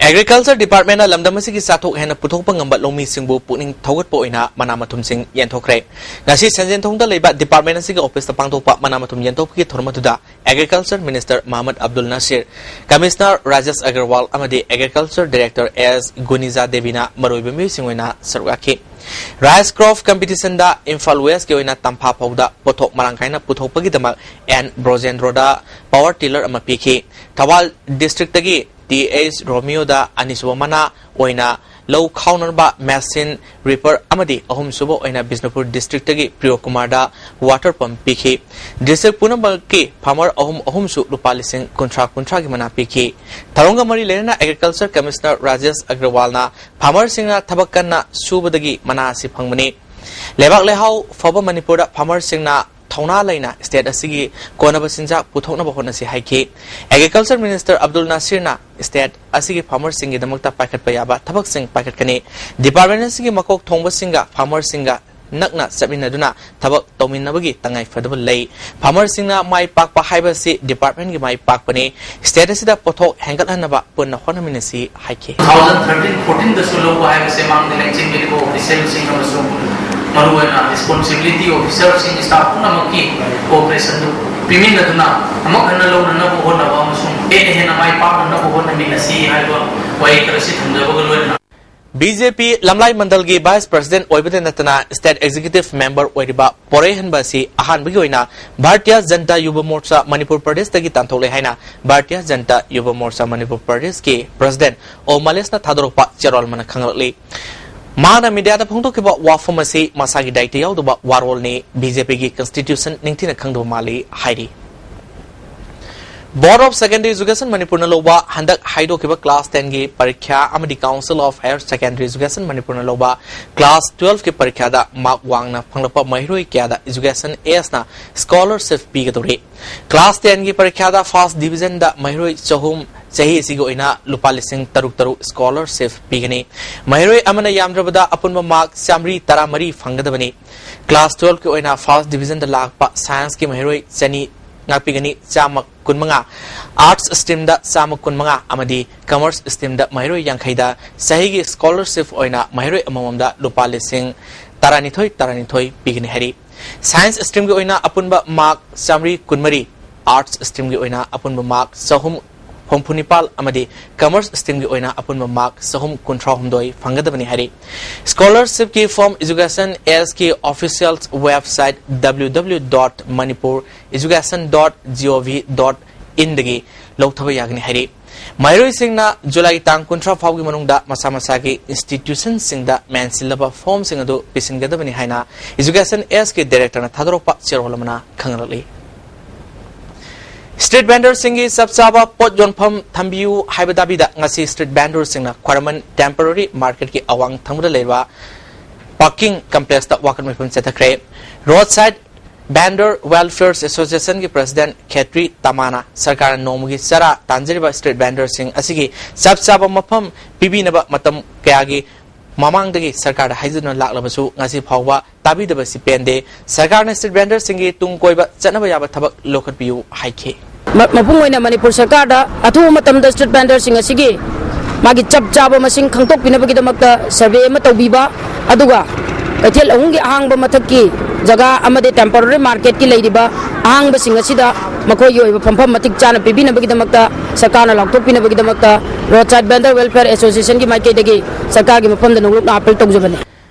Agriculture Department ꯅ ꯂꯝꯗꯝ ꯑꯁꯤꯒꯤ ꯆꯥꯊꯣꯛ ꯍꯦꯟꯅ ꯄꯨꯊꯣꯛꯄ ꯉꯝꯕ ꯂꯧꯃꯤꯁꯤꯡꯕꯨ ꯄꯨꯛꯅꯤꯡ ꯊꯧꯒꯠꯄ ꯑꯣꯏꯅ ꯃꯅꯥ ꯃꯊꯨꯝꯁꯤꯡ ꯌꯦꯟꯊꯣꯛꯈ꯭ꯔꯦ꯫ ꯉꯁꯤ ꯁꯟꯖꯦꯟꯊꯣꯡꯗ ꯂꯩꯕ department ꯑꯁꯤꯒꯤ office ꯇ ꯄꯥꯡꯊꯣꯛꯄ ꯃꯅꯥ ꯃꯊꯨꯝ ꯌꯦꯟꯊꯣꯛꯄꯒꯤ ꯊꯧꯔꯝ ꯑꯗꯨꯗ Agriculture Minister ꯃꯍꯃꯗ ꯑꯕꯗꯨꯜ ꯅꯁꯤꯔ, Commissioner ꯔꯥꯖꯦꯁ ꯑꯒꯔꯋꯥꯜ ꯑꯃꯗꯤ Agriculture Director ꯑꯦꯁ ꯒꯨꯅꯤꯖꯥ ꯗꯦꯕꯤꯅ ꯃꯔꯨꯑꯣꯏꯕ ꯃꯤꯑꯣꯏꯁꯤꯡ ꯑꯣꯏꯅ ꯁꯔꯨꯛ ꯌꯥꯈꯤ꯫ Rice Crop Competition ꯗ ꯏꯝꯐꯥꯜ West ꯀꯤ ꯑꯣꯏꯅ ꯇꯝꯐꯥ ꯐꯧꯗ ꯄꯣꯠꯊꯣꯛ ꯃꯔꯥꯡ ꯀꯥꯏꯅ ꯄꯨꯊꯣꯛꯄꯒꯤꯗꯃꯛ ꯑꯦꯟ ꯕ꯭ꯔꯣꯖꯦꯟꯗ꯭ꯔꯣꯗ power tiller ꯑꯃ ꯄꯤꯈꯤ꯫ ꯊꯧꯕꯥꯜ district ꯇꯒꯤ ꯇꯤ ꯑꯩꯆ ꯔꯣꯃꯤꯌꯣꯗ ꯑꯅꯤꯁꯨꯕ ꯃꯅꯥ ꯑꯣꯏꯅ ꯂꯧ ꯈꯥꯎꯅꯅꯕ machine ripper ꯑꯃꯗꯤ ꯑꯍꯨꯝꯁꯨꯕ ꯑꯣꯏꯅ ꯕꯤꯁꯅꯨꯄꯨꯔ district ꯇꯒꯤ ꯄ꯭ꯔꯤꯌꯣ ꯀꯨꯃꯥꯔꯗ water pump ꯄꯤꯈꯤ꯫ District ꯄꯨꯝꯅꯃꯛꯀꯤ farmer ꯑꯍꯨꯝ ꯑꯍꯨꯝꯁꯨ ꯂꯨꯄꯥ ꯂꯤꯁꯤꯡ ꯀꯨꯟꯊ꯭ꯔꯥ ꯀꯨꯟꯊ꯭ꯔꯥꯒꯤ ꯃꯅꯥ ꯄꯤꯈꯤ꯫ ꯊꯧꯔꯝꯒ ꯃꯔꯤ ꯂꯩꯅꯅ Agriculture Commissioner ꯔꯥꯖꯦꯁ ꯑꯒ꯭ꯔꯋꯥꯜꯅ farmer ꯁꯤꯡꯅ ꯊꯕꯛ ꯀꯟꯅ ꯁꯨꯕꯗꯒꯤ ꯃꯅꯥ ꯑꯁꯤ ꯐꯪꯕꯅꯤ꯫ ꯂꯩꯕꯥꯛ ꯂꯩꯍꯥꯎ ꯐꯕ ꯃꯅꯤꯄꯨꯔꯗ farmer ꯁꯤꯡꯅ ꯊꯧꯅꯥ ꯂꯩꯅ state ꯑꯁꯤꯒꯤ ꯀꯣꯟꯅꯕ ꯆꯤꯟꯖꯥꯛ ꯄꯨꯊꯣꯛꯅꯕ ꯍꯣꯠꯅꯁꯤ ꯍꯥꯏꯈꯤ꯫ Agriculture Minister ꯑꯕꯗꯨꯜ ꯅꯥꯁꯤꯔꯅ state ꯑꯁꯤꯒꯤ farmer ꯁꯤꯡꯒꯤꯗꯃꯛꯇ ꯄꯥꯏꯈꯠꯄ ꯌꯥꯕ ꯊꯕꯛꯁꯤꯡ ꯄꯥꯏꯈꯠꯀꯅꯤ꯫ Department ꯑꯁꯤꯒꯤ ꯃꯀꯣꯛ ꯊꯣꯡꯕꯁꯤꯡꯒ farmer ꯁꯤꯡꯒ ꯅꯛꯅ ꯆꯠꯃꯤꯟꯅꯗꯨꯅ ꯊꯕꯛ ꯇꯧꯃꯤꯟꯅꯕꯒꯤ ꯇꯉꯥꯏ ꯐꯗꯕ ꯂꯩ꯫ Farmer ꯁꯤꯡꯅ ꯃꯥꯏ ꯄꯥꯛꯄ ꯍꯥꯏꯕꯁꯤ department ꯀꯤ ꯃꯥꯏ ꯄꯥꯛꯄꯅꯤ꯫ State ꯑꯁꯤꯗ ꯄꯣꯠꯊꯣꯛ ꯍꯦꯟꯒꯠꯍꯟꯅꯕ ꯄꯨꯟꯅ ꯍꯣꯠꯅꯃꯤꯟꯅꯁꯤ ꯍꯥꯏꯈꯤ꯫ Two thousand thirteen fourteen ꯗꯁꯨ ꯂꯧꯕ ꯍꯥꯏꯕꯁꯦ ꯃꯥꯡꯗ ꯂꯦꯡꯁꯤꯟꯕꯤꯔꯤꯕ official ꯁꯤꯡ ꯑꯃꯁꯨꯡ ꯃꯔꯨꯑꯣꯏꯅ responsibility officerꯁꯤꯡ staff ꯄꯨꯝꯅꯃꯛꯀꯤ cooperation ꯄꯤꯃꯤꯟꯅꯗꯨꯅ ꯑꯃꯨꯛ ꯍꯟꯅ ꯂꯧꯅꯅꯕ ꯍꯣꯠꯅꯕ ꯑꯃꯁꯨꯡ ꯍꯦꯟꯅ ꯍꯦꯟꯅ ꯃꯥꯏ ꯄꯥꯛꯅꯅꯕ ꯍꯣꯠꯅꯃꯤꯟꯅꯁꯤ ꯍꯥꯏꯕ ꯋꯥꯍꯩ ꯈꯔꯁꯤ ꯊꯝꯖꯕꯒ ꯂꯣꯏꯅꯅ BJP ꯂꯝꯂꯥꯏ ꯃꯟꯗꯜꯒꯤ vice president ꯑꯣꯏꯕꯗ ꯅꯠꯇꯅ state executive member ꯑꯣꯏꯔꯤꯕ ꯄꯣꯔꯩꯍꯟꯕ ꯑꯁꯤ ꯑꯍꯥꯟꯕꯒꯤ ꯑꯣꯏꯅ ꯚꯥꯔꯇꯤꯌ ꯖꯟꯇꯥ ꯌꯨꯕ ꯃꯣꯔꯆꯥ ꯃꯅꯤꯄꯨꯔ ꯄ꯭ꯔꯗꯦꯁꯇꯒꯤ ꯇꯥꯟꯊꯣꯛꯂꯦ ꯍꯥꯏꯅ ꯚꯥꯔꯇꯤꯌ ꯖꯟꯇꯥ ꯌꯨꯕ ꯃꯣꯔꯆꯥ ꯃꯅꯤꯄꯨꯔ ꯄ꯭ꯔꯗꯦꯁꯀꯤ president ꯑꯣ ꯃꯂꯦꯁꯅ ꯊꯥꯗꯣꯔꯛꯄ ꯆꯦꯔꯣꯜ ꯑꯃꯅ ꯈꯪꯂꯛꯂꯤ꯫ ꯃꯍꯥꯛꯅ ꯃꯤꯗꯤꯌꯥꯗ ꯐꯣꯡꯗꯣꯛꯈꯤꯕ ꯋꯥꯐꯝ ꯑꯁꯤ ꯃꯁꯥꯒꯤ ꯗꯥꯏꯇ ꯌꯥꯎꯗꯕ ꯋꯥꯔꯣꯜꯅꯤ, BJPꯒꯤ constitution ꯅꯤꯡꯊꯤꯅ ꯈꯪꯗꯕ ꯃꯥꯜꯂꯤ ꯍꯥꯏꯔꯤ꯫ Board of Secondary Education ꯃꯅꯤꯄꯨꯔꯅ ꯂꯧꯕ ꯍꯟꯗꯛ ꯍꯥꯏꯗꯣꯛꯈꯤꯕ class tenꯒꯤ ꯄꯔꯤꯈ꯭ꯌꯥ ꯑꯃꯗꯤ Council of Higher Secondary Education ꯃꯅꯤꯄꯨꯔꯅ ꯂꯧꯕ class twelveꯀꯤ ꯄꯔꯤꯈ꯭ꯌꯥꯗ mark ꯋꯥꯡꯅ ꯐꯪꯂꯛꯄ ꯃꯍꯩꯔꯣꯏ ꯀꯌꯥꯗ Education Sꯅ scholarship ꯄꯤꯒꯗꯧꯔꯤ꯫ Class tenꯒꯤ ꯄꯔꯤꯈ꯭ꯌꯥꯗ first divisionꯗ ꯃꯍꯩꯔꯣꯏ ꯆꯍꯨꯝ ꯆꯍꯤ ꯑꯁꯤꯒꯤ ꯑꯣꯏꯅ ꯂꯨꯄꯥ ꯂꯤꯁꯤꯡ ꯇꯔꯨꯛ ꯇꯔꯨꯛ scholarship ꯄꯤꯒꯅꯤ꯫ ꯃꯍꯩꯔꯣꯏ ꯑꯃꯅ ꯌꯥꯝꯗ꯭ꯔꯕꯗ ꯑꯄꯨꯟꯕ mark ꯆꯥꯃꯔꯤ ꯇꯔꯥꯃꯔꯤ ꯐꯪꯒꯗꯕꯅꯤ꯫ Class twelveꯀꯤ ꯑꯣꯏꯅ first divisionꯗ ꯂꯥꯛꯄ scienceꯀꯤ ꯃꯍꯩꯔꯣꯏ ꯆꯅꯤ ꯉꯥꯛꯄꯤꯒꯅꯤ, ꯆꯥꯝꯃ ꯀꯨꯟꯃꯉꯥ, arts streamꯗ ꯆꯥꯝꯃ ꯀꯨꯟꯃꯉꯥ ꯑꯃꯗꯤ commerce streamꯗ ꯃꯍꯩꯔꯣꯏ ꯌꯥꯡꯈꯩꯗ ꯆꯍꯤꯒꯤ scholarship ꯑꯣꯏꯅ ꯃꯍꯩꯔꯣꯏ ꯑꯃꯃꯝꯗ ꯂꯨꯄꯥ ꯂꯤꯁꯤꯡ ꯇꯔꯥꯅꯤꯊꯣꯏ ꯇꯔꯥꯅꯤꯊꯣꯏ ꯄꯤꯒꯅꯤ ꯍꯥꯏꯔꯤ꯫ Science streamꯒꯤ ꯑꯣꯏꯅ ꯑꯄꯨꯟꯕ mark ꯆꯥꯃꯔꯤ ꯀꯨꯟꯃꯔꯤ, arts streamꯒꯤ ꯑꯣꯏꯅ ꯑꯄꯨꯟꯕ mark ꯆꯍꯨꯝ ꯍꯨꯝꯐꯨ ꯅꯤꯄꯥꯜ ꯑꯃꯗꯤ commerce streamꯒꯤ ꯑꯣꯏꯅ ꯑꯄꯨꯟꯕ mark ꯆꯍꯨꯝ ꯀꯨꯟꯊ꯭ꯔꯥ ꯍꯨꯝꯗꯣꯏ ꯐꯪꯒꯗꯕꯅꯤ ꯍꯥꯏꯔꯤ꯫ Scholarshipꯀꯤ form Education Sꯒꯤ official website www.manipureducation.gov.inꯗꯒꯤ ꯂꯧꯊꯕ ꯌꯥꯒꯅꯤ ꯍꯥꯏꯔꯤ꯫ ꯃꯍꯩꯔꯣꯏꯁꯤꯡꯅ ꯖꯨꯂꯥꯏ ꯇꯥꯡ ꯀꯨꯟꯊ꯭ꯔꯥ ꯐꯥꯎꯒꯤ ꯃꯅꯨꯡꯗ ꯃꯁꯥ ꯃꯁꯥꯒꯤ institutionꯁꯤꯡꯗ ꯃꯦꯟꯁꯤꯜꯂꯕ formꯁꯤꯡ ꯑꯗꯨ ꯄꯤꯁꯤꯟꯒꯗꯕꯅꯤ ꯍꯥꯏꯅ Education Sꯒꯤ directorꯅ ꯊꯥꯗꯣꯔꯛꯄ ꯆꯦꯔꯣꯜ ꯑꯃꯅ ꯈꯪꯍꯜꯂꯛꯂꯤ꯫ Street vendorꯁꯤꯡꯒꯤ ꯆꯞ ꯆꯥꯕ ꯄꯣꯠ ꯌꯣꯟꯐꯝ ꯊꯝꯕꯤꯌꯨ ꯍꯥꯏꯕ ꯗꯥꯕꯤꯗ ꯉꯁꯤ street vendorꯁꯤꯡꯅ ꯈ꯭ꯋꯥꯏꯔꯝꯕꯟ temporary marketꯀꯤ ꯑꯋꯥꯡ ꯊꯪꯕꯗ ꯂꯩꯕ parking complexꯇ ꯋꯥꯀꯠ ꯃꯤꯐꯝ ꯆꯠꯊꯈ꯭ꯔꯦ꯫ Roadside Vendor Welfare Associationꯒꯤ president ꯈꯦꯇ꯭ꯔꯤ ꯇꯃꯥꯅ ꯁꯔꯀꯥꯔꯅ ꯅꯣꯡꯃꯒꯤ ꯆꯔꯥ ꯇꯥꯟꯖꯔꯤꯕ street vendorꯁꯤꯡ ꯑꯁꯤꯒꯤ ꯆꯞ ꯆꯥꯕ ꯃꯐꯝ ꯄꯤꯕꯤꯅꯕ ꯃꯇꯝ ꯀꯌꯥꯒꯤ ꯃꯃꯥꯡꯗꯒꯤ ꯁꯔꯀꯥꯔꯗ ꯍꯥꯏꯖꯗꯨꯅ ꯂꯥꯛꯂꯕꯁꯨ ꯉꯁꯤ ꯐꯥꯎꯕ ꯇꯥꯕꯤꯗꯕꯁꯤ ꯄꯦꯟꯗꯦ꯫ ꯁꯔꯀꯥꯔꯅ street vendorꯁꯤꯡꯒꯤ ꯇꯨꯡ ꯀꯣꯏꯕ ꯆꯠꯅꯕ ꯌꯥꯕ ꯊꯕꯛ ꯂꯧꯈꯠꯄꯤꯌꯨ ꯍꯥꯏꯈꯤ꯫ ꯃ-, ꯃꯄꯨꯡ ꯑꯣꯏꯅ ꯃꯅꯤꯄꯨꯔ ꯁꯔꯀꯥꯔꯗ ꯑꯊꯨꯕ ꯃꯇꯝꯗ street vendorꯁꯤꯡ ꯑꯁꯤꯒꯤ ꯃꯥꯒꯤ ꯆꯞ ꯆꯥꯕ ꯃꯁꯤꯡ ꯈꯪꯗꯣꯛꯄꯤꯅꯕꯒꯤꯗꯃꯛꯇ survey ꯑꯃ ꯇꯧꯕꯤꯕ, ꯑꯗꯨꯒ ꯀꯩꯊꯦꯜ ꯑꯍꯨꯝꯒꯤ ꯑꯍꯥꯡꯕ ꯃꯊꯛꯀꯤ ꯖꯒꯥ ꯑꯃꯗꯤ temporary marketꯀꯤ ꯂꯩꯔꯤꯕ ꯑꯍꯥꯡꯕꯁꯤꯡ ꯑꯁꯤꯗ ꯃꯈꯣꯏꯒꯤ ꯑꯣꯏꯕ ꯐꯝꯐꯝ ꯃꯇꯤꯛ ꯆꯥꯅ ꯄꯤꯕꯤꯅꯕꯒꯤꯗꯃꯛꯇ, ꯁꯔꯀꯥꯔꯅ ꯂꯥꯎꯊꯣꯛꯄꯤꯅꯕꯒꯤꯗꯃꯛꯇ, Roadside Vendor Welfare Associationꯒꯤ ꯃꯥꯏꯀꯩꯗꯒꯤ ꯁꯔꯀꯥꯔꯒꯤ ꯃꯐꯝꯗ ꯅꯣꯡꯂꯨꯛꯅ appeal ꯇꯧꯖꯕꯅꯤ꯫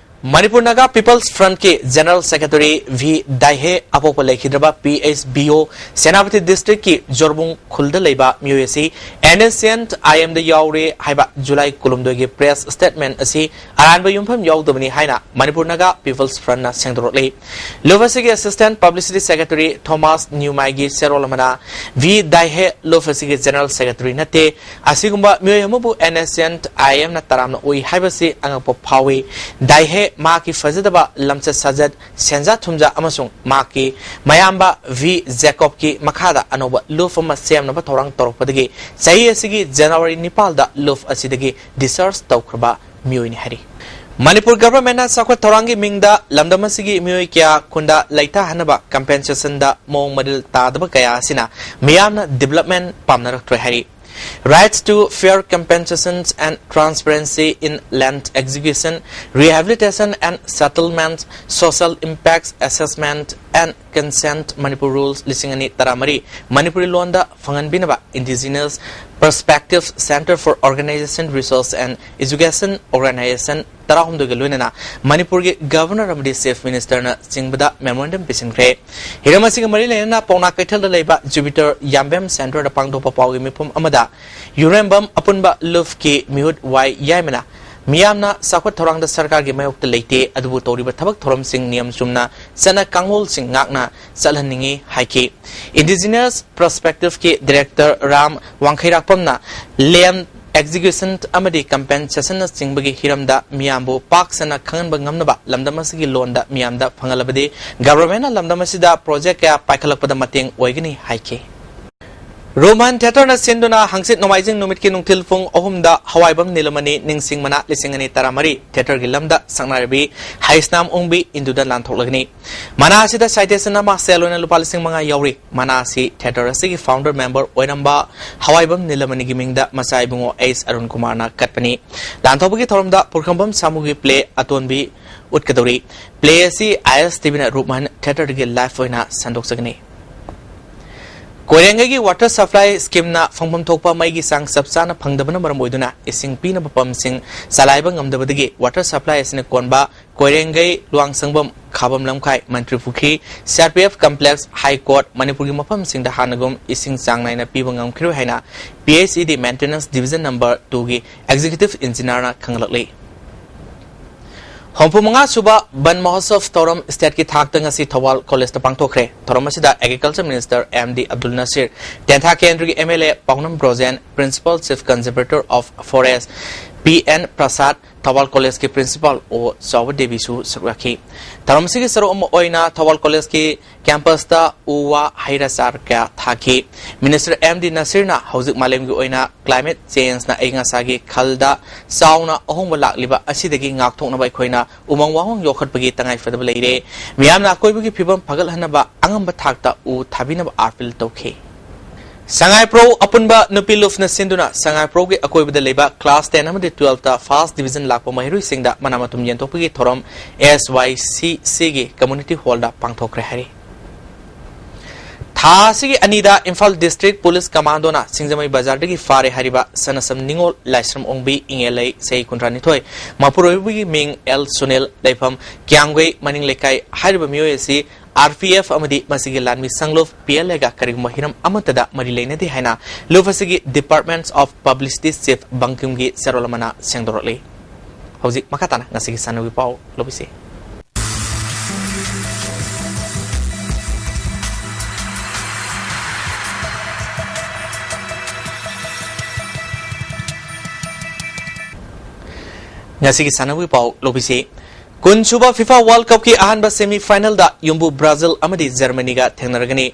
ꯃꯅꯤꯄꯨꯔ ꯅꯥꯒꯥ ꯄꯤꯄꯜꯁ ꯐ꯭ꯔꯟꯠꯀꯤ ꯖꯦꯅꯔꯦꯜ ꯁꯦꯀ꯭ꯔꯦꯇꯔꯤ ꯚꯤ ꯗꯥꯏꯍꯦ, ꯑꯄꯣꯛꯄ ꯂꯩꯈꯤꯗ꯭ꯔꯕ ꯄꯤ ꯑꯩꯆ ꯕꯤ ꯑꯣ, ꯁꯦꯅꯥꯄꯇꯤ ꯗꯤꯁꯇ꯭ꯔꯤꯛꯀꯤ ꯖꯣꯔꯕꯨꯡ ꯈꯨꯜꯗ ꯂꯩꯕ ꯃꯤꯑꯣꯏ ꯑꯁꯤ ꯑꯦꯟ ꯑꯦꯁ ꯁꯤ ꯑꯦꯟ ꯑꯥꯏ ꯑꯦꯝꯗ ꯌꯥꯎꯔꯦ ꯍꯥꯏꯕ ꯖꯨꯂꯥꯏ ꯀꯨꯟꯍꯨꯝꯗꯣꯏꯒꯤ ꯄ꯭ꯔꯦꯁ ꯁ꯭ꯇꯦꯠꯃꯦꯟꯠ ꯑꯁꯤ ꯑꯔꯥꯟꯕ ꯌꯨꯝꯐꯝ ꯌꯥꯎꯗꯕꯅꯤ ꯍꯥꯏꯅ ꯃꯅꯤꯄꯨꯔ ꯅꯥꯒꯥ ꯄꯤꯄꯜꯁ ꯐ꯭ꯔꯟꯠꯅ ꯁꯦꯡꯗꯣꯔꯛꯂꯤ꯫ ꯂꯨꯞ ꯑꯁꯤꯒꯤ ꯑꯦꯁꯤꯁꯇꯦꯟꯠ ꯄꯕ꯭ꯂꯤꯁꯤꯇꯤ ꯁꯦꯀ꯭ꯔꯦꯇꯔꯤ ꯊꯣꯃꯥꯁ ꯅ꯭ꯌꯨꯃꯥꯏꯒꯤ ꯆꯦꯔꯣꯜ ꯑꯃꯅ, "ꯚꯤ ꯗꯥꯏꯍꯦ ꯂꯨꯞ ꯑꯁꯤꯒꯤ ꯖꯦꯅꯔꯦꯜ ꯁꯦꯀ꯭ꯔꯦꯇꯔꯤ ꯅꯠꯇꯦ꯫ ꯑꯁꯤꯒꯨꯝꯕ ꯃꯤꯑꯣꯏ ꯑꯃꯕꯨ ꯑꯦꯟ ꯑꯦꯁ ꯁꯤ ꯑꯦꯟ ꯑꯥꯏ ꯑꯦꯝꯅ ꯇꯔꯥꯝꯅ ꯎꯏ ꯍꯥꯏꯕꯁꯤ ꯑꯉꯛꯄ ꯐꯥꯎꯏ꯫ ꯗꯥꯏꯍꯦ ꯃꯍꯥꯛꯀꯤ ꯐꯖꯗꯕ ꯂꯝꯆꯠ ꯁꯥꯖꯠ, ꯁꯦꯟꯖꯥ ꯊꯨꯝꯖꯥ ꯑꯃꯁꯨꯡ ꯃꯍꯥꯛꯀꯤ ꯃꯌꯥꯝꯕ ꯚꯤ ꯖꯦꯀꯣꯕꯀꯤ ꯃꯈꯥꯗ ꯑꯅꯧꯕ ꯂꯨꯞ ꯑꯃ ꯁꯦꯝꯅꯕ ꯊꯧꯔꯥꯡ ꯇꯧꯔꯛꯄꯗꯒꯤ ꯆꯍꯤ ꯑꯁꯤꯒꯤ ꯖꯅꯋꯥꯔꯤ ꯅꯤꯄꯥꯜꯗ ꯂꯨꯞ ꯑꯁꯤꯗꯒꯤ discharge ꯇꯧꯈ꯭ꯔꯕ ꯃꯤꯑꯣꯏꯅꯤ" ꯍꯥꯏꯔꯤ꯫ ꯃꯅꯤꯄꯨꯔ ꯒꯚꯔꯟꯃꯦꯟꯠꯅ ꯆꯥꯎꯈꯠ ꯊꯧꯔꯥꯡꯒꯤ ꯃꯤꯡꯗ ꯂꯝꯗꯝ ꯑꯁꯤꯒꯤ ꯃꯤꯑꯣꯏ ꯀꯌꯥ ꯈꯨꯟꯗ ꯂꯩꯇꯥꯍꯟꯅꯕ compensationꯗ ꯃꯑꯣꯡ ꯃꯔꯤꯜ ꯇꯥꯗꯕ ꯀꯌꯥ ꯑꯁꯤꯅ ꯃꯤꯌꯥꯝꯅ development ꯄꯥꯝꯅꯔꯛꯇ꯭ꯔꯦ ꯍꯥꯏꯔꯤ꯫ Rights to fair compensations and transparency in land acquisition, rehabilitation and settlement, social impacts assessment and consent, Manipur Rules ꯂꯤꯁꯤꯡ ꯑꯅꯤ ꯇꯔꯥꯃꯔꯤ, ꯃꯅꯤꯄꯨꯔꯤ ꯂꯣꯟꯗ ꯐꯪꯍꯟꯕꯤꯅꯕ Indigenous Perspectives Centre for Organisation Research and Education Organisation ꯇꯔꯥꯍꯨꯝꯗꯣꯏꯒ ꯂꯣꯏꯅꯅ ꯃꯅꯤꯄꯨꯔꯒꯤ ꯒꯚꯔꯅꯔ ꯑꯃꯗꯤ ꯆꯤꯐ ꯃꯤꯅꯤꯁꯇꯔꯅ ꯆꯤꯡꯕꯗ memorandum ꯄꯤꯁꯤꯟꯈ꯭ꯔꯦ꯫ ꯍꯤꯔꯝ ꯑꯁꯤꯒ ꯃꯔꯤ ꯂꯩꯅꯅ ꯄꯥꯎꯅꯥ ꯀꯩꯊꯦꯜꯗ ꯂꯩꯕ ꯖꯨꯄꯤꯇꯔ ꯌꯥꯝꯕꯦꯝ ꯁꯦꯟꯇꯔꯗ ꯄꯥꯡꯊꯣꯛꯄ ꯄꯥꯎꯒꯤ ꯃꯤꯐꯝ ꯑꯃꯗ ꯌꯨꯔꯦꯝꯕꯝ ꯑꯄꯨꯟꯕ ꯂꯨꯞꯀꯤ ꯃꯤꯍꯨꯠ ꯋꯥꯏ ꯌꯥꯏꯃꯅ ꯃꯤꯌꯥꯝꯅ ꯆꯥꯎꯈꯠ ꯊꯧꯔꯥꯡꯗ ꯁꯔꯀꯥꯔꯒꯤ ꯃꯥꯌꯣꯛꯇ ꯂꯩꯇꯦ, ꯑꯗꯨꯕꯨ ꯇꯧꯔꯤꯕ ꯊꯕꯛ ꯊꯧꯔꯝꯁꯤꯡ ꯅꯤꯌꯝ ꯆꯨꯝꯅ ꯆꯠꯅ ꯀꯥꯡꯂꯣꯟꯁꯤꯡ ꯉꯥꯛꯅ ꯆꯠꯍꯟꯅꯤꯡꯏ ꯍꯥꯏꯈꯤ꯫ Indigenous Perspectiveꯀꯤ ꯗꯤꯔꯦꯛꯇꯔ ꯔꯥꯝ ꯋꯥꯡꯈꯩꯔꯥꯛꯄꯝꯅ land acquisition ꯑꯃꯗꯤ compensationꯅꯆꯤꯡꯕꯒꯤ ꯍꯤꯔꯝꯗ ꯃꯤꯌꯥꯝꯕꯨ ꯄꯥꯛ ꯁꯟꯅ ꯈꯪꯍꯟꯕ ꯉꯝꯅꯕ ꯂꯝꯗꯝ ꯑꯁꯤꯒꯤ ꯂꯣꯟꯗ ꯃꯤꯌꯥꯝꯗ ꯐꯪꯍꯜꯂꯕꯗꯤ ꯒꯚꯔꯟꯃꯦꯟꯠꯅ ꯂꯝꯗꯝ ꯑꯁꯤꯗ ꯄ꯭ꯔꯣꯖꯦꯛ ꯀꯌꯥ ꯄꯥꯏꯈꯠꯂꯛꯄꯗ ꯃꯇꯦꯡ ꯑꯣꯏꯒꯅꯤ ꯍꯥꯏꯈꯤ꯫ ꯔꯣꯃꯟ ꯊꯤꯌꯦꯇꯔꯅ ꯁꯤꯟꯗꯨꯅ ꯍꯪꯆꯤꯠ ꯅꯣꯡꯃꯥꯏꯖꯤꯡ ꯅꯨꯃꯤꯠꯀꯤ ꯅꯨꯡꯊꯤꯜ ꯄꯨꯡ ꯑꯍꯨꯝꯗ ꯍꯋꯥꯏꯕꯝ ꯅꯤꯂꯃꯅꯤ ꯅꯤꯡꯁꯤꯡ ꯃꯅꯥ ꯂꯤꯁꯤꯡ ꯑꯅꯤ ꯇꯔꯥꯃꯔꯤ ꯊꯤꯌꯦꯇꯔꯒꯤ ꯂꯝꯗ ꯁꯛꯅꯥꯏꯔꯕꯤ ꯍꯩꯁꯅꯥꯝ ꯑꯣꯡꯕꯤ ꯏꯟꯗꯨꯗ ꯂꯥꯟꯊꯣꯛꯂꯒꯅꯤ꯫ ꯃꯅꯥ ꯑꯁꯤꯗ citation ꯑꯃ ꯁꯦꯜ ꯑꯣꯏꯅ ꯂꯨꯄꯥ ꯂꯤꯁꯤꯡ ꯃꯉꯥ ꯌꯥꯎꯔꯤ꯫ ꯃꯅꯥ ꯑꯁꯤ ꯊꯤꯌꯦꯇꯔ ꯑꯁꯤꯒꯤ founder member ꯑꯣꯏꯔꯝꯕ ꯍꯋꯥꯏꯕꯝ ꯅꯤꯂꯃꯅꯤꯒꯤ ꯃꯤꯡꯗ ꯃꯆꯥ ꯏꯕꯨꯡꯉꯣ ꯑꯩꯆ ꯑꯔꯨꯟ ꯀꯨꯃꯥꯔꯅ ꯀꯠꯄꯅꯤ꯫ ꯂꯥꯟꯊꯣꯛꯄꯒꯤ ꯊꯧꯔꯝꯗ ꯄꯨꯈ꯭ꯔꯝꯕꯝ ꯁꯥꯃꯨꯒꯤ play ꯑꯇꯣꯟꯕꯤ ꯎꯠꯀꯗꯧꯔꯤ꯫ Play ꯑꯁꯤ ꯑꯥꯏ ꯑꯦꯁ ꯇꯤ ꯚꯤꯅ ꯔꯨꯞꯃꯍꯟ ꯊꯤꯌꯦꯇꯔꯗꯒꯤ live ꯑꯣꯏꯅ ꯁꯟꯗꯣꯛꯆꯒꯅꯤ꯫ ꯀꯣꯏꯔꯦꯡꯒꯩꯒꯤ water supply schemeꯅ ꯐꯪꯐꯝ ꯊꯣꯛꯄ ꯃꯩꯒꯤ ꯆꯥꯡ ꯆꯞ ꯆꯥꯅ ꯐꯪꯗꯕꯅ ꯃꯔꯝ ꯑꯣꯏꯗꯨꯅ ꯏꯁꯤꯡ ꯄꯤꯅꯕ pump ꯁꯤꯡ ꯆꯂꯥꯏꯕ ꯉꯝꯗꯕꯗꯒꯤ water supply ꯑꯁꯤꯅ ꯀꯣꯟꯕ ꯀꯣꯏꯔꯦꯡꯒꯩ, ꯂꯨꯋꯥꯡꯁꯪꯕꯝ, ꯈꯥꯕꯝ ꯂꯝꯈꯥꯏ, ꯃꯟꯇ꯭ꯔꯤ ꯄꯨꯈ꯭ꯔꯤ, C R P F complex, High Court, ꯃꯅꯤꯄꯨꯔꯒꯤ ꯃꯐꯝꯁꯤꯡꯗ ꯍꯥꯟꯅꯒꯨꯝ ꯏꯁꯤꯡ ꯆꯥꯡ ꯅꯥꯏꯅ ꯄꯤꯕ ꯉꯝꯈꯤꯔꯣꯏ ꯍꯥꯏꯅ P H E D Maintenance Division number twoꯒꯤ executive engineerꯅ ꯈꯪꯍꯜꯂꯛꯂꯤ꯫ ꯍꯨꯝꯐꯨ ꯃꯉꯥ ꯁꯨꯕ ꯕꯟ ꯃꯍꯣꯠꯁꯕ ꯊꯧꯔꯝ stateꯀꯤ ꯊꯥꯛꯇ ꯉꯁꯤ ꯊꯧꯕꯥꯜ ꯀꯣꯂꯦꯖꯇ ꯄꯥꯡꯊꯣꯛꯈ꯭ꯔꯦ꯫ ꯊꯧꯔꯝ ꯑꯁꯤꯗ Agriculture Minister M D Abdul ꯅꯁꯤꯔ, ꯇꯦꯟꯊꯥ ꯀꯦꯟꯗ꯭ꯔꯒꯤ M L A Paonam Brojen, Principal Chief Conservator of Forest P N Prasad, Thoubal ꯀꯣꯂꯦꯖꯀꯤ principal ꯑꯣ ꯆꯥꯎꯕ ꯗꯦꯕꯤꯁꯨ ꯁꯔꯨꯛ ꯌꯥꯈꯤ꯫ ꯊꯧꯔꯝ ꯑꯁꯤꯒꯤ ꯁꯔꯨꯛ ꯑꯃ ꯑꯣꯏꯅ ꯊꯧꯕꯥꯜ ꯀꯣꯂꯦꯖꯀꯤ campusꯇ ꯎ ꯋꯥ ꯍꯩꯔꯥ ꯆꯥꯔ ꯀꯌꯥ ꯊꯥꯈꯤ꯫ Minister M D ꯅꯁꯤꯔꯅ ꯍꯧꯖꯤꯛ ꯃꯥꯂꯦꯝꯒꯤ ꯑꯣꯏꯅ climate changeꯅ ꯑꯏꯪ ꯑꯁꯥꯒꯤ ꯈꯜꯗ ꯆꯥꯎꯅ ꯑꯍꯣꯡꯕ ꯂꯥꯛꯂꯤꯕ ꯑꯁꯤꯗꯒꯤ ꯉꯥꯛꯊꯣꯛꯅꯕ ꯑꯩꯈꯣꯏꯅ ꯎꯃꯪ ꯋꯥꯃꯪ ꯌꯣꯛꯈꯠꯄꯒꯤ ꯇꯉꯥꯏꯐꯗꯕ ꯂꯩꯔꯦ꯫ ꯃꯤꯌꯥꯝꯅ ꯑꯀꯣꯏꯕꯒꯤ ꯐꯤꯕꯝ ꯐꯒꯠꯍꯟꯅꯕ ꯑꯉꯝꯕ ꯊꯥꯛꯇ ꯎ ꯊꯥꯕꯤꯅꯕ appeal ꯇꯧꯈꯤ꯫ ꯁꯉꯥꯏꯄ꯭ꯔꯧ ꯑꯄꯨꯟꯕ ꯅꯨꯄꯤ ꯂꯨꯞꯅ ꯁꯤꯟꯗꯨꯅ ꯁꯉꯥꯏꯄ꯭ꯔꯧꯒꯤ ꯑꯀꯣꯏꯕꯗ ꯂꯩꯕ class ten ꯑꯃꯗꯤ twelveꯇ first division ꯂꯥꯛꯄ ꯃꯍꯩꯔꯣꯏꯁꯤꯡꯗ ꯃꯅꯥ ꯃꯊꯨꯝ ꯌꯦꯟꯊꯣꯛꯄꯒꯤ ꯊꯧꯔꯝ S Y C Cꯒꯤ community hallꯗ ꯄꯥꯡꯊꯣꯛꯈ꯭ꯔꯦ ꯍꯥꯏꯔꯤ꯫ ꯊꯥ ꯑꯁꯤꯒꯤ ꯑꯅꯤꯗ ꯏꯝꯐꯥꯜ District Police Commandoꯅ ꯁꯤꯡꯖꯃꯩ ꯕꯖꯥꯔꯗꯒꯤ ꯐꯥꯔꯦ ꯍꯥꯏꯔꯤꯕ ꯁꯅꯁꯝ ꯅꯤꯉꯣꯜ, ꯂꯥꯏꯁ꯭ꯔꯝ ꯑꯣꯡꯕꯤ, ꯏꯉꯦꯂꯩ, ꯆꯍꯤ ꯀꯨꯟꯊ꯭ꯔꯥ ꯅꯤꯊꯣꯏ, ꯃꯄꯨꯔꯣꯏꯕꯒꯤ ꯃꯤꯡ ꯑꯦꯜ ꯁꯨꯅꯤꯜ, ꯂꯩꯐꯝ ꯀ꯭ꯌꯥꯝꯒꯩ ꯃꯅꯤꯡ ꯂꯩꯀꯥꯏ ꯍꯥꯏꯔꯤꯕ ꯃꯤꯑꯣꯏ ꯑꯁꯤ R P F ꯑꯃꯗꯤ ꯃꯁꯤꯒꯤ ꯂꯥꯟꯃꯤ ꯁꯪꯂꯨꯞ P L Aꯒ ꯀꯔꯤꯒꯨꯝꯕ ꯍꯤꯔꯝ ꯑꯃꯠꯇꯗ ꯃꯔꯤ ꯂꯩꯅꯗꯦ ꯍꯥꯏꯅ ꯂꯨꯞ ꯑꯁꯤꯒꯤ Department of Publicity Chief ꯕꯪꯀꯤꯝꯒꯤ ꯆꯦꯔꯣꯜ ꯑꯃꯅ ꯁꯦꯡꯗꯣꯔꯛꯂꯤ꯫ ꯍꯧꯖꯤꯛ ꯃꯈꯥ ꯇꯥꯅ ꯉꯁꯤꯒꯤ ꯁꯥꯟꯅꯕꯒꯤ ꯄꯥꯎ ꯂꯧꯕꯤꯁꯤ꯫ ꯉꯁꯤꯒꯤ ꯁꯥꯟꯅꯕꯒꯤ ꯄꯥꯎ ꯂꯧꯕꯤꯁꯤ꯫ ꯀꯨꯟꯁꯨꯕ ꯐꯤꯐꯥ ꯋꯥꯔꯜꯗ ꯀꯞꯀꯤ ꯑꯍꯥꯟꯕ ꯁꯦꯃꯤ ꯐꯥꯏꯅꯦꯜꯗ ꯌꯨꯝꯕꯨ ꯕ꯭ꯔꯥꯖꯤꯜ ꯑꯃꯗꯤ ꯖꯔꯃꯅꯤꯒ ꯊꯦꯡꯅꯔꯒꯅꯤ꯫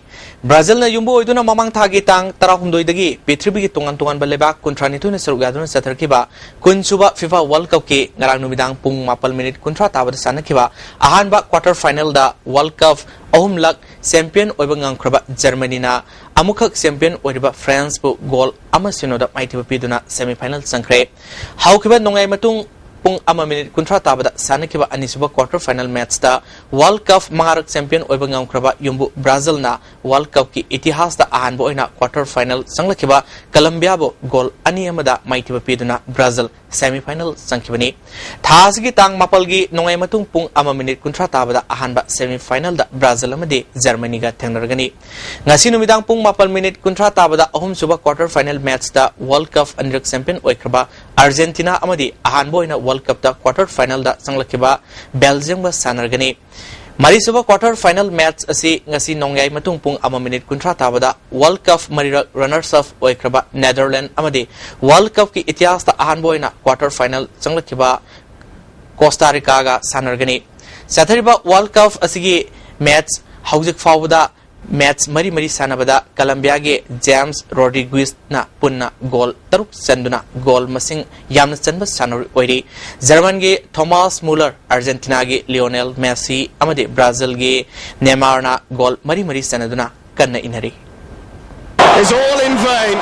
ꯕ꯭ꯔꯥꯖꯤꯜꯅ ꯌꯨꯝꯕꯨ ꯑꯣꯏꯗꯨꯅ ꯃꯃꯥꯡ ꯊꯥꯒꯤ ꯇꯥꯡ ꯇꯔꯥꯍꯨꯝꯗꯣꯏꯗꯒꯤ ꯄ꯭ꯔꯤꯊꯤꯕꯤꯒꯤ ꯇꯣꯉꯥꯟ ꯇꯣꯉꯥꯟꯕ ꯂꯩꯕꯥꯛ ꯀꯨꯟꯊ꯭ꯔꯥ ꯅꯤꯊꯣꯏꯅ ꯁꯔꯨꯛ ꯌꯥꯗꯨꯅ ꯆꯠꯊꯔꯛꯈꯤꯕ ꯀꯨꯟꯁꯨꯕ ꯐꯤꯐꯥ ꯋꯥꯔꯜꯗ ꯀꯞꯀꯤ ꯉꯔꯥꯡ ꯅꯨꯃꯤꯗꯥꯡ ꯄꯨꯡ ꯃꯥꯄꯜ ꯃꯤꯅꯤꯠ ꯀꯨꯟꯊ꯭ꯔꯥ ꯇꯥꯕꯗ ꯁꯥꯟꯅꯈꯤꯕ ꯑꯍꯥꯟꯕ ꯀ꯭ꯋꯥꯇꯔ ꯐꯥꯏꯅꯦꯜꯗ ꯋꯥꯔꯜꯗ ꯀꯞ ꯑꯍꯨꯝꯂꯛ ꯆꯦꯝꯄꯤꯌꯟ ꯑꯣꯏꯕ ꯉꯝꯈ꯭ꯔꯕ ꯖꯔꯃꯅꯤꯅ ꯑꯃꯨꯛꯈꯛ ꯆꯦꯝꯄꯤꯌꯟ ꯑꯣꯏꯔꯤꯕ ꯐ꯭ꯔꯥꯟꯁꯄꯨ ꯒꯣꯜ ꯑꯃ ꯁꯤꯅꯣꯗ ꯃꯥꯏꯊꯤꯕ ꯄꯤꯗꯨꯅ ꯁꯦꯃꯤ ꯐꯥꯏꯅꯦꯜ ꯆꯪꯈ꯭ꯔꯦ꯫ ꯍꯧꯈꯤꯕ ꯅꯣꯡꯌꯥꯏ ꯃꯇꯨꯡ ꯄꯨꯡ ꯑꯃ ꯃꯤꯅꯤꯠ ꯀꯨꯟꯊ꯭ꯔꯥ ꯇꯥꯕꯗ ꯁꯥꯟꯅꯈꯤꯕ ꯑꯅꯤꯁꯨꯕ ꯀ꯭ꯋꯥꯇꯔ ꯐꯥꯏꯅꯦꯜ ꯃꯦꯠꯆꯇ ꯋꯥꯔꯜꯗ ꯀꯞ ꯃꯉꯥꯔꯛ ꯆꯦꯝꯄꯤꯌꯟ ꯑꯣꯏꯕ ꯉꯝꯈ꯭ꯔꯕ ꯌꯨꯝꯕꯨ ꯕ꯭ꯔꯥꯖꯤꯜꯅ ꯋꯥꯔꯜꯗ ꯀꯞꯀꯤ ꯏꯇꯤꯍꯥꯁꯇ ꯑꯍꯥꯟꯕ ꯑꯣꯏꯅ ꯀ꯭ꯋꯥꯇꯔ ꯐꯥꯏꯅꯦꯜ ꯆꯪꯂꯛꯈꯤꯕ ꯀꯂꯝꯕꯤꯌꯥꯕꯨ ꯒꯣꯜ ꯑꯅꯤ ꯑꯃꯗ ꯃꯥꯏꯊꯤꯕ ꯄꯤꯗꯨꯅ ꯕ꯭ꯔꯥꯖꯤꯜ ꯁꯦꯃꯤ ꯐꯥꯏꯅꯦꯜ ꯆꯪꯈꯤꯕꯅꯤ꯫ ꯊꯥ ꯑꯁꯤꯒꯤ ꯇꯥꯡ ꯃꯥꯄꯜꯒꯤ ꯅꯣꯡꯌꯥꯏ ꯃꯇꯨꯡ ꯄꯨꯡ ꯑꯃ ꯃꯤꯅꯤꯠ ꯀꯨꯟꯊ꯭ꯔꯥ ꯇꯥꯕꯗ ꯑꯍꯥꯟꯕ ꯁꯦꯃꯤ ꯐꯥꯏꯅꯦꯜꯗ ꯕ꯭ꯔꯥꯖꯤꯜ ꯑꯃꯗꯤ ꯖꯔꯃꯅꯤꯒ ꯊꯦꯡꯅꯔꯒꯅꯤ꯫ ꯉꯁꯤ ꯅꯨꯃꯤꯗꯥꯡ ꯄꯨꯡ ꯃꯥꯄꯜ ꯃꯤꯅꯤꯠ ꯀꯨꯟꯊ꯭ꯔꯥ ꯇꯥꯕꯗ ꯑꯍꯨꯝꯁꯨꯕ ꯀ꯭ꯋꯥꯇꯔ ꯐꯥꯏꯅꯦꯜ ꯃꯦꯠꯆꯇ ꯋꯥꯔꯜꯗ ꯀꯞ ꯑꯅꯤꯔꯛ ꯆꯦꯝꯄꯤꯌꯟ ꯑꯣꯏꯈ꯭ꯔꯕ ꯑꯥꯔꯖꯦꯟꯇꯤꯅꯥ ꯑꯃꯗꯤ ꯑꯍꯥꯟꯕ ꯑꯣꯏꯅ ꯋꯥꯔꯜꯗ ꯀꯞꯇ ꯀ꯭ꯋꯥꯇꯔ ꯐꯥꯏꯅꯦꯜꯗ ꯆꯪꯂꯛꯈꯤꯕ ꯕꯦꯜꯖꯤꯌꯝꯒ ꯁꯥꯟꯅꯔꯒꯅꯤ꯫ ꯃꯔꯤꯁꯨꯕ ꯀ꯭ꯋꯥꯇꯔ ꯐꯥꯏꯅꯦꯜ ꯃꯦꯠꯆ ꯑꯁꯤ ꯉꯁꯤ ꯅꯣꯡꯌꯥꯏ ꯃꯇꯨꯡ ꯄꯨꯡ ꯑꯃ ꯃꯤꯅꯤꯠ ꯀꯨꯟꯊ꯭ꯔꯥ ꯇꯥꯕꯗ ꯋꯥꯔꯜꯗ ꯀꯞ ꯃꯔꯤꯔꯛ ꯔꯅꯔꯁ ꯑꯞ ꯑꯣꯏꯈ꯭ꯔꯕ ꯅꯦꯗꯔꯂꯦꯟꯗ ꯑꯃꯗꯤ ꯋꯥꯔꯜꯗ ꯀꯞꯀꯤ ꯏꯇꯤꯍꯥꯁꯇ ꯑꯍꯥꯟꯕ ꯑꯣꯏꯅ ꯀ꯭ꯋꯥꯇꯔ ꯐꯥꯏꯅꯦꯜ ꯆꯪꯂꯛꯈꯤꯕ ꯀꯣꯁꯇꯥ ꯔꯤꯀꯥꯒ ꯁꯥꯟꯅꯔꯒꯅꯤ꯫ ꯆꯠꯊꯔꯤꯕ ꯋꯥꯔꯜꯗ ꯀꯞ ꯑꯁꯤꯒꯤ ꯃꯦꯠꯆ ꯍꯧꯖꯤꯛ ꯐꯥꯎꯕꯗ ꯃꯦꯠꯆ ꯃꯔꯤ ꯃꯔꯤ ꯁꯥꯟꯅꯕꯗ ꯀꯂꯝꯕꯤꯌꯥꯒꯤ ꯖꯦꯝꯁ ꯔꯣꯗ꯭ꯔꯤꯒꯨꯏꯁꯅ ꯄꯨꯟꯅ ꯒꯣꯜ ꯇꯔꯨꯛ ꯆꯟꯗꯨꯅ ꯒꯣꯜ ꯃꯁꯤꯡ ꯌꯥꯝꯅ ꯆꯟꯕ ꯁꯥꯟꯅꯔꯣꯏ ꯑꯣꯏꯔꯤ꯫ ꯖꯔꯃꯟꯒꯤ ꯊꯣꯃꯥꯁ ꯃꯨꯂꯔ, ꯑꯥꯔꯖꯦꯟꯇꯤꯅꯥꯒꯤ ꯂꯤꯑꯣꯅꯦꯜ ꯃꯦꯁꯤ ꯑꯃꯗꯤ ꯕ꯭ꯔꯥꯖꯤꯜꯒꯤ ꯅꯦꯃꯥꯔꯅ ꯒꯣꯜ ꯃꯔꯤ ꯃꯔꯤ ꯆꯟꯅꯗꯨꯅ ꯀꯟꯅ ꯏꯟꯅꯔꯤ꯫ It's all in vain.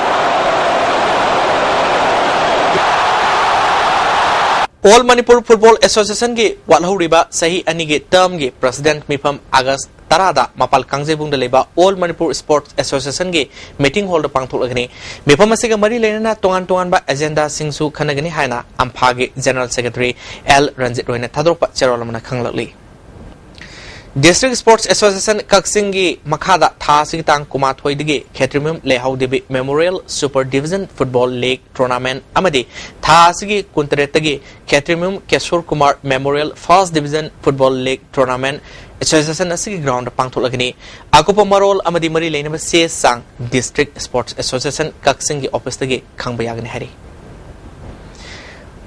All Manipur Football Associationꯒꯤ ꯋꯥꯠꯍꯧꯔꯤꯕ ꯆꯍꯤ ꯑꯅꯤꯒꯤ ꯇꯔꯝꯒꯤ ꯄ꯭ꯔꯁꯤꯗꯦꯟꯠ ꯃꯤꯐꯝ ꯑꯥꯒꯁ ꯇꯔꯥꯗ ꯃꯄꯥꯜ ꯀꯥꯡꯖꯩꯕꯨꯡꯗ ꯂꯩꯕ All Manipur Sports Associationꯒꯤ meeting hallꯗ ꯄꯥꯡꯊꯣꯛꯂꯒꯅꯤ꯫ ꯃꯤꯐꯝ ꯑꯁꯤꯒ ꯃꯔꯤ ꯂꯩꯅꯅ ꯇꯣꯉꯥꯟ ꯇꯣꯉꯥꯟꯕ agendaꯁꯤꯡꯁꯨ ꯈꯟꯅꯒꯅꯤ ꯍꯥꯏꯅ ꯑꯝꯐꯥꯒꯤ General Secretary ꯑꯦꯜ ꯔꯟꯖꯤꯠ ꯔꯣꯏꯅ ꯊꯥꯗꯣꯔꯛꯄ ꯆꯦꯔꯣꯜ ꯑꯃꯅ ꯈꯪꯂꯛꯂꯤ꯫ District Sports Association ꯀꯛꯆꯤꯡꯒꯤ ꯃꯈꯥꯗ ꯊꯥ ꯑꯁꯤꯒꯤ ꯇꯥꯡ ꯀꯨꯟꯃꯥꯊꯣꯏꯗꯒꯤ ꯈꯦꯇ꯭ꯔꯤꯃꯌꯨꯝ ꯂꯩꯍꯥꯎꯗꯦꯕꯤ Memorial Super Division Football League Tournament ꯑꯃꯗꯤ ꯊꯥ ꯑꯁꯤꯒꯤ ꯀꯨꯟꯇꯔꯦꯠꯇꯒꯤ ꯈꯦꯇ꯭ꯔꯤꯃꯌꯨꯝ ꯀꯦꯁꯣꯔ Kumar Memorial First Division Football League Tournament association ꯑꯁꯤꯒꯤ groundꯗ ꯄꯥꯡꯊꯣꯛꯂꯒꯅꯤ꯫ ꯑꯀꯨꯞꯄ ꯃꯔꯣꯜ ꯑꯃꯗꯤ ꯃꯔꯤ ꯂꯩꯅꯕ ꯆꯦ ꯆꯥꯡ District Sports Association ꯀꯛꯆꯤꯡꯒꯤ officeꯇꯒꯤ ꯈꯪꯕ ꯌꯥꯒꯅꯤ ꯍꯥꯏꯔꯤ꯫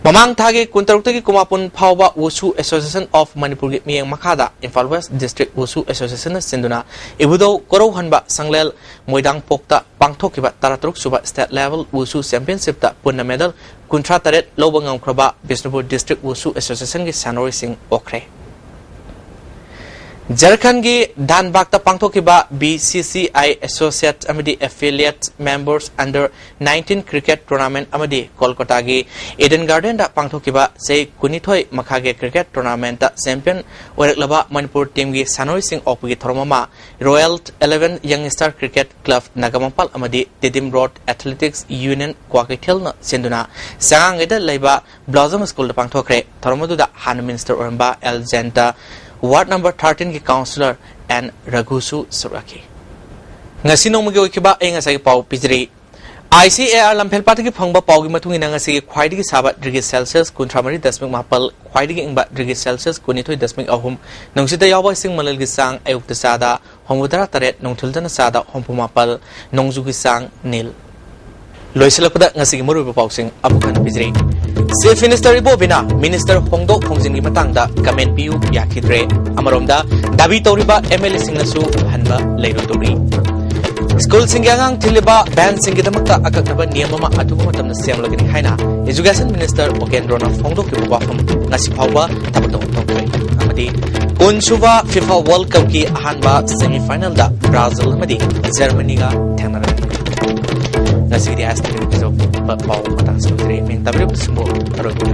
ꯃꯃꯥꯡ ꯊꯥꯒꯤ ꯀꯨꯟꯇꯔꯨꯛꯇꯒꯤ ꯀꯨꯟꯃꯥꯄꯟ ꯐꯥꯎꯕ ꯋꯨꯁꯨ Association of ꯃꯅꯤꯄꯨꯔꯒꯤ ꯃꯤꯠꯌꯦꯡ ꯃꯈꯥꯗ ꯏꯝꯐꯥꯜ ꯋꯦꯁ ꯗꯤꯁꯇ꯭ꯔꯤꯛ ꯋꯨꯁꯨ ꯑꯦꯁꯣꯁꯤꯌꯦꯁꯟꯅ ꯁꯤꯟꯗꯨꯅ ꯏꯕꯨꯙꯧ ꯀꯣꯔꯧꯍꯟꯕ ꯁꯪꯂꯦꯜ ꯃꯣꯏꯗꯥꯡꯄꯣꯛꯇ ꯄꯥꯡꯊꯣꯛꯈꯤꯕ ꯇꯔꯥꯇꯔꯨꯛ ꯁꯨꯕ ꯁ꯭ꯇꯦꯠ ꯂꯦꯚꯦꯜ ꯋꯨꯁꯨ ꯆꯦꯝꯄꯤꯌꯟꯁꯤꯞꯇ ꯄꯨꯟꯅ ꯃꯦꯗꯜ ꯀꯨꯟꯊ꯭ꯔꯥ ꯇꯔꯦꯠ ꯂꯧꯕ ꯉꯝꯈ꯭ꯔꯕ ꯕꯤꯁꯅꯨꯄꯨꯔ ꯗꯤꯁꯇ꯭ꯔꯤꯛ ꯋꯨꯁꯨ ꯑꯦꯁꯣꯁꯤꯌꯦꯁꯟꯒꯤ ꯁꯥꯟꯅꯔꯣꯏꯁꯤꯡ ꯑꯣꯛꯈ꯭ꯔꯦ꯫ ꯖꯔꯈꯟꯒꯤ ꯙꯥꯟꯕꯥꯒꯇ ꯄꯥꯡꯊꯣꯛꯈꯤꯕ B C C I associate ꯑꯃꯗꯤ affiliate members under nineteen cricket tournament ꯑꯃꯗꯤ ꯀꯣꯜꯀꯇꯥꯒꯤ ꯏꯗꯦꯟ ꯒꯥꯔꯗꯦꯟꯗ ꯄꯥꯡꯊꯣꯛꯈꯤꯕ ꯆꯍꯤ ꯀꯨꯟꯅꯤꯊꯣꯏ ꯃꯈꯥꯒꯤ cricket tournamentꯇ ꯆꯦꯝꯄꯤꯌꯟ ꯑꯣꯏꯔꯛꯂꯕ ꯃꯅꯤꯄꯨꯔ ꯇꯤꯝꯒꯤ ꯁꯥꯟꯅꯔꯣꯏꯁꯤꯡ ꯑꯣꯛꯄꯒꯤ ꯊꯧꯔꯝ ꯑꯃ Royal Eleven Young Star Cricket Club Nagampal ꯑꯃꯗꯤ Tedim Road Athletics Union ꯀ꯭ꯋꯥꯀꯩꯊꯦꯜꯅ ꯁꯤꯟꯗꯨꯅ ꯆꯉꯥꯡꯒꯩꯗ ꯂꯩꯕ ꯕ꯭ꯂꯣꯁꯝ ꯁ꯭ꯀꯨꯜꯗ ꯄꯥꯡꯊꯣꯛꯈ꯭ꯔꯦ꯫ ꯊꯧꯔꯝ ꯑꯗꯨꯗ ꯍꯥꯟꯅ ꯃꯤꯅꯤꯁꯇꯔ ꯑꯣꯏꯔꯝꯕ ꯑꯦꯜ ꯖꯌꯟꯇ, ꯋꯥꯔꯗ ꯅꯝꯕꯔ ꯊꯥꯔꯇꯤꯟꯒꯤ ꯀꯥꯎꯟꯁꯤꯂꯔ ꯑꯦꯟ ꯔꯘꯨꯁꯨ ꯁꯔꯨꯛ ꯌꯥꯈꯤ꯫ ꯉꯁꯤ ꯅꯣꯡꯃꯒꯤ ꯑꯣꯏꯈꯤꯕ ꯑꯩ ꯉꯁꯥꯏꯒꯤ ꯄꯥꯎ ꯄꯤꯖꯔꯤ꯫ ICAR ꯂꯝꯐꯦꯜꯄꯥꯠꯇꯒꯤ ꯐꯪꯕ ꯄꯥꯎꯒꯤ ꯃꯇꯨꯡ ꯏꯟꯅ ꯉꯁꯤꯒꯤ ꯈ꯭ꯋꯥꯏꯗꯒꯤ ꯁꯥꯕ ꯗꯤꯒ꯭ꯔꯤ ꯁꯦꯜꯁꯤꯌꯁ ꯀꯨꯟꯊ꯭ꯔꯥ ꯃꯔꯤ ꯗꯁꯃꯤꯛ ꯃꯥꯄꯜ, ꯈ꯭ꯋꯥꯏꯗꯒꯤ ꯏꯪꯕ ꯗꯤꯒ꯭ꯔꯤ ꯁꯦꯜꯁꯤꯌꯁ ꯀꯨꯟꯅꯤꯊꯣꯏ ꯗꯁꯃꯤꯛ ꯑꯍꯨꯝ, ꯅꯨꯡꯁꯤꯠꯇ ꯌꯥꯎꯕ ꯏꯁꯤꯡ ꯃꯅꯤꯜꯒꯤ ꯆꯥꯡ ꯑꯌꯨꯛꯇ ꯆꯥꯗ ꯍꯨꯝꯐꯨꯇꯔꯥ ꯇꯔꯦꯠ, ꯅꯨꯡꯊꯤꯜꯗꯅ ꯆꯥꯗ ꯍꯨꯝꯐꯨ ꯃꯥꯄꯜ, ꯅꯣꯡꯖꯨꯒꯤ ꯆꯥꯡ ꯅꯤꯜ꯫ ꯂꯣꯏꯁꯤꯜꯂꯛꯄꯗ ꯉꯁꯤꯒꯤ ꯃꯔꯨꯑꯣꯏꯕ ꯄꯥꯎꯁꯤꯡ ꯑꯃꯨꯛ ꯍꯟꯅ ꯄꯤꯖꯔꯤ꯫ ꯆꯤꯐ ꯃꯤꯅꯤꯁꯇꯔ ꯏꯕꯣꯕꯤꯅ ꯃꯤꯅꯤꯁꯇꯔ ꯍꯣꯡꯗꯣꯛ ꯍꯣꯡꯖꯤꯟꯒꯤ ꯃꯇꯥꯡꯗ ꯀꯃꯦꯟ ꯄꯤꯌꯨ ꯌꯥꯈꯤꯗ꯭ꯔꯦ꯫ ꯑꯃꯔꯣꯝꯗ ꯗꯥꯕꯤ ꯇꯧꯔꯤꯕ MLAꯁꯤꯡꯅꯁꯨ ꯍꯟꯕ ꯂꯩꯔꯣꯏꯗꯧꯔꯤ꯫ ꯁ꯭ꯀꯨꯜꯁꯤꯡꯒꯤ ꯑꯉꯥꯡ ꯊꯤꯜꯂꯤꯕ ꯚꯦꯟꯁꯤꯡꯒꯤꯗꯃꯛꯇ ꯑꯀꯛꯅꯕ ꯅꯤꯌꯝ ꯑꯃ ꯑꯊꯨꯕ ꯃꯇꯝꯗ ꯁꯦꯝꯂꯒꯅꯤ ꯍꯥꯏꯅ ꯏꯖꯨꯀꯦꯁꯟ ꯃꯤꯅꯤꯁꯇꯔ ꯑꯣꯒꯦꯟꯗ꯭ꯔꯣꯅ ꯐꯣꯡꯗꯣꯛꯈꯤꯕ ꯋꯥꯐꯝ ꯉꯁꯤ ꯐꯥꯎꯕ ꯊꯕꯛ ꯇꯧꯊꯣꯛꯇ꯭ꯔꯤ꯫ ꯑꯃꯗꯤ ꯀꯨꯟꯁꯨꯕ FIFA World Cupꯀꯤ ꯑꯍꯥꯟꯕ semifinalꯗ ꯕ꯭ꯔꯥꯖꯤꯜ ꯑꯃꯗꯤ ꯖꯔꯃꯅꯤꯒ ꯊꯦꯡꯅꯔꯅꯤ꯫ ꯉꯁꯤꯒꯤꯗꯤ ꯑꯁꯤꯗꯒꯤ ꯄꯥꯎ ꯃꯇꯥꯡ ꯁꯤꯟꯖꯔꯦ꯫ ꯃꯤꯡ ꯇꯝꯕꯤꯔꯤꯕꯁꯤꯡꯕꯨ ꯑꯔꯣꯏꯕ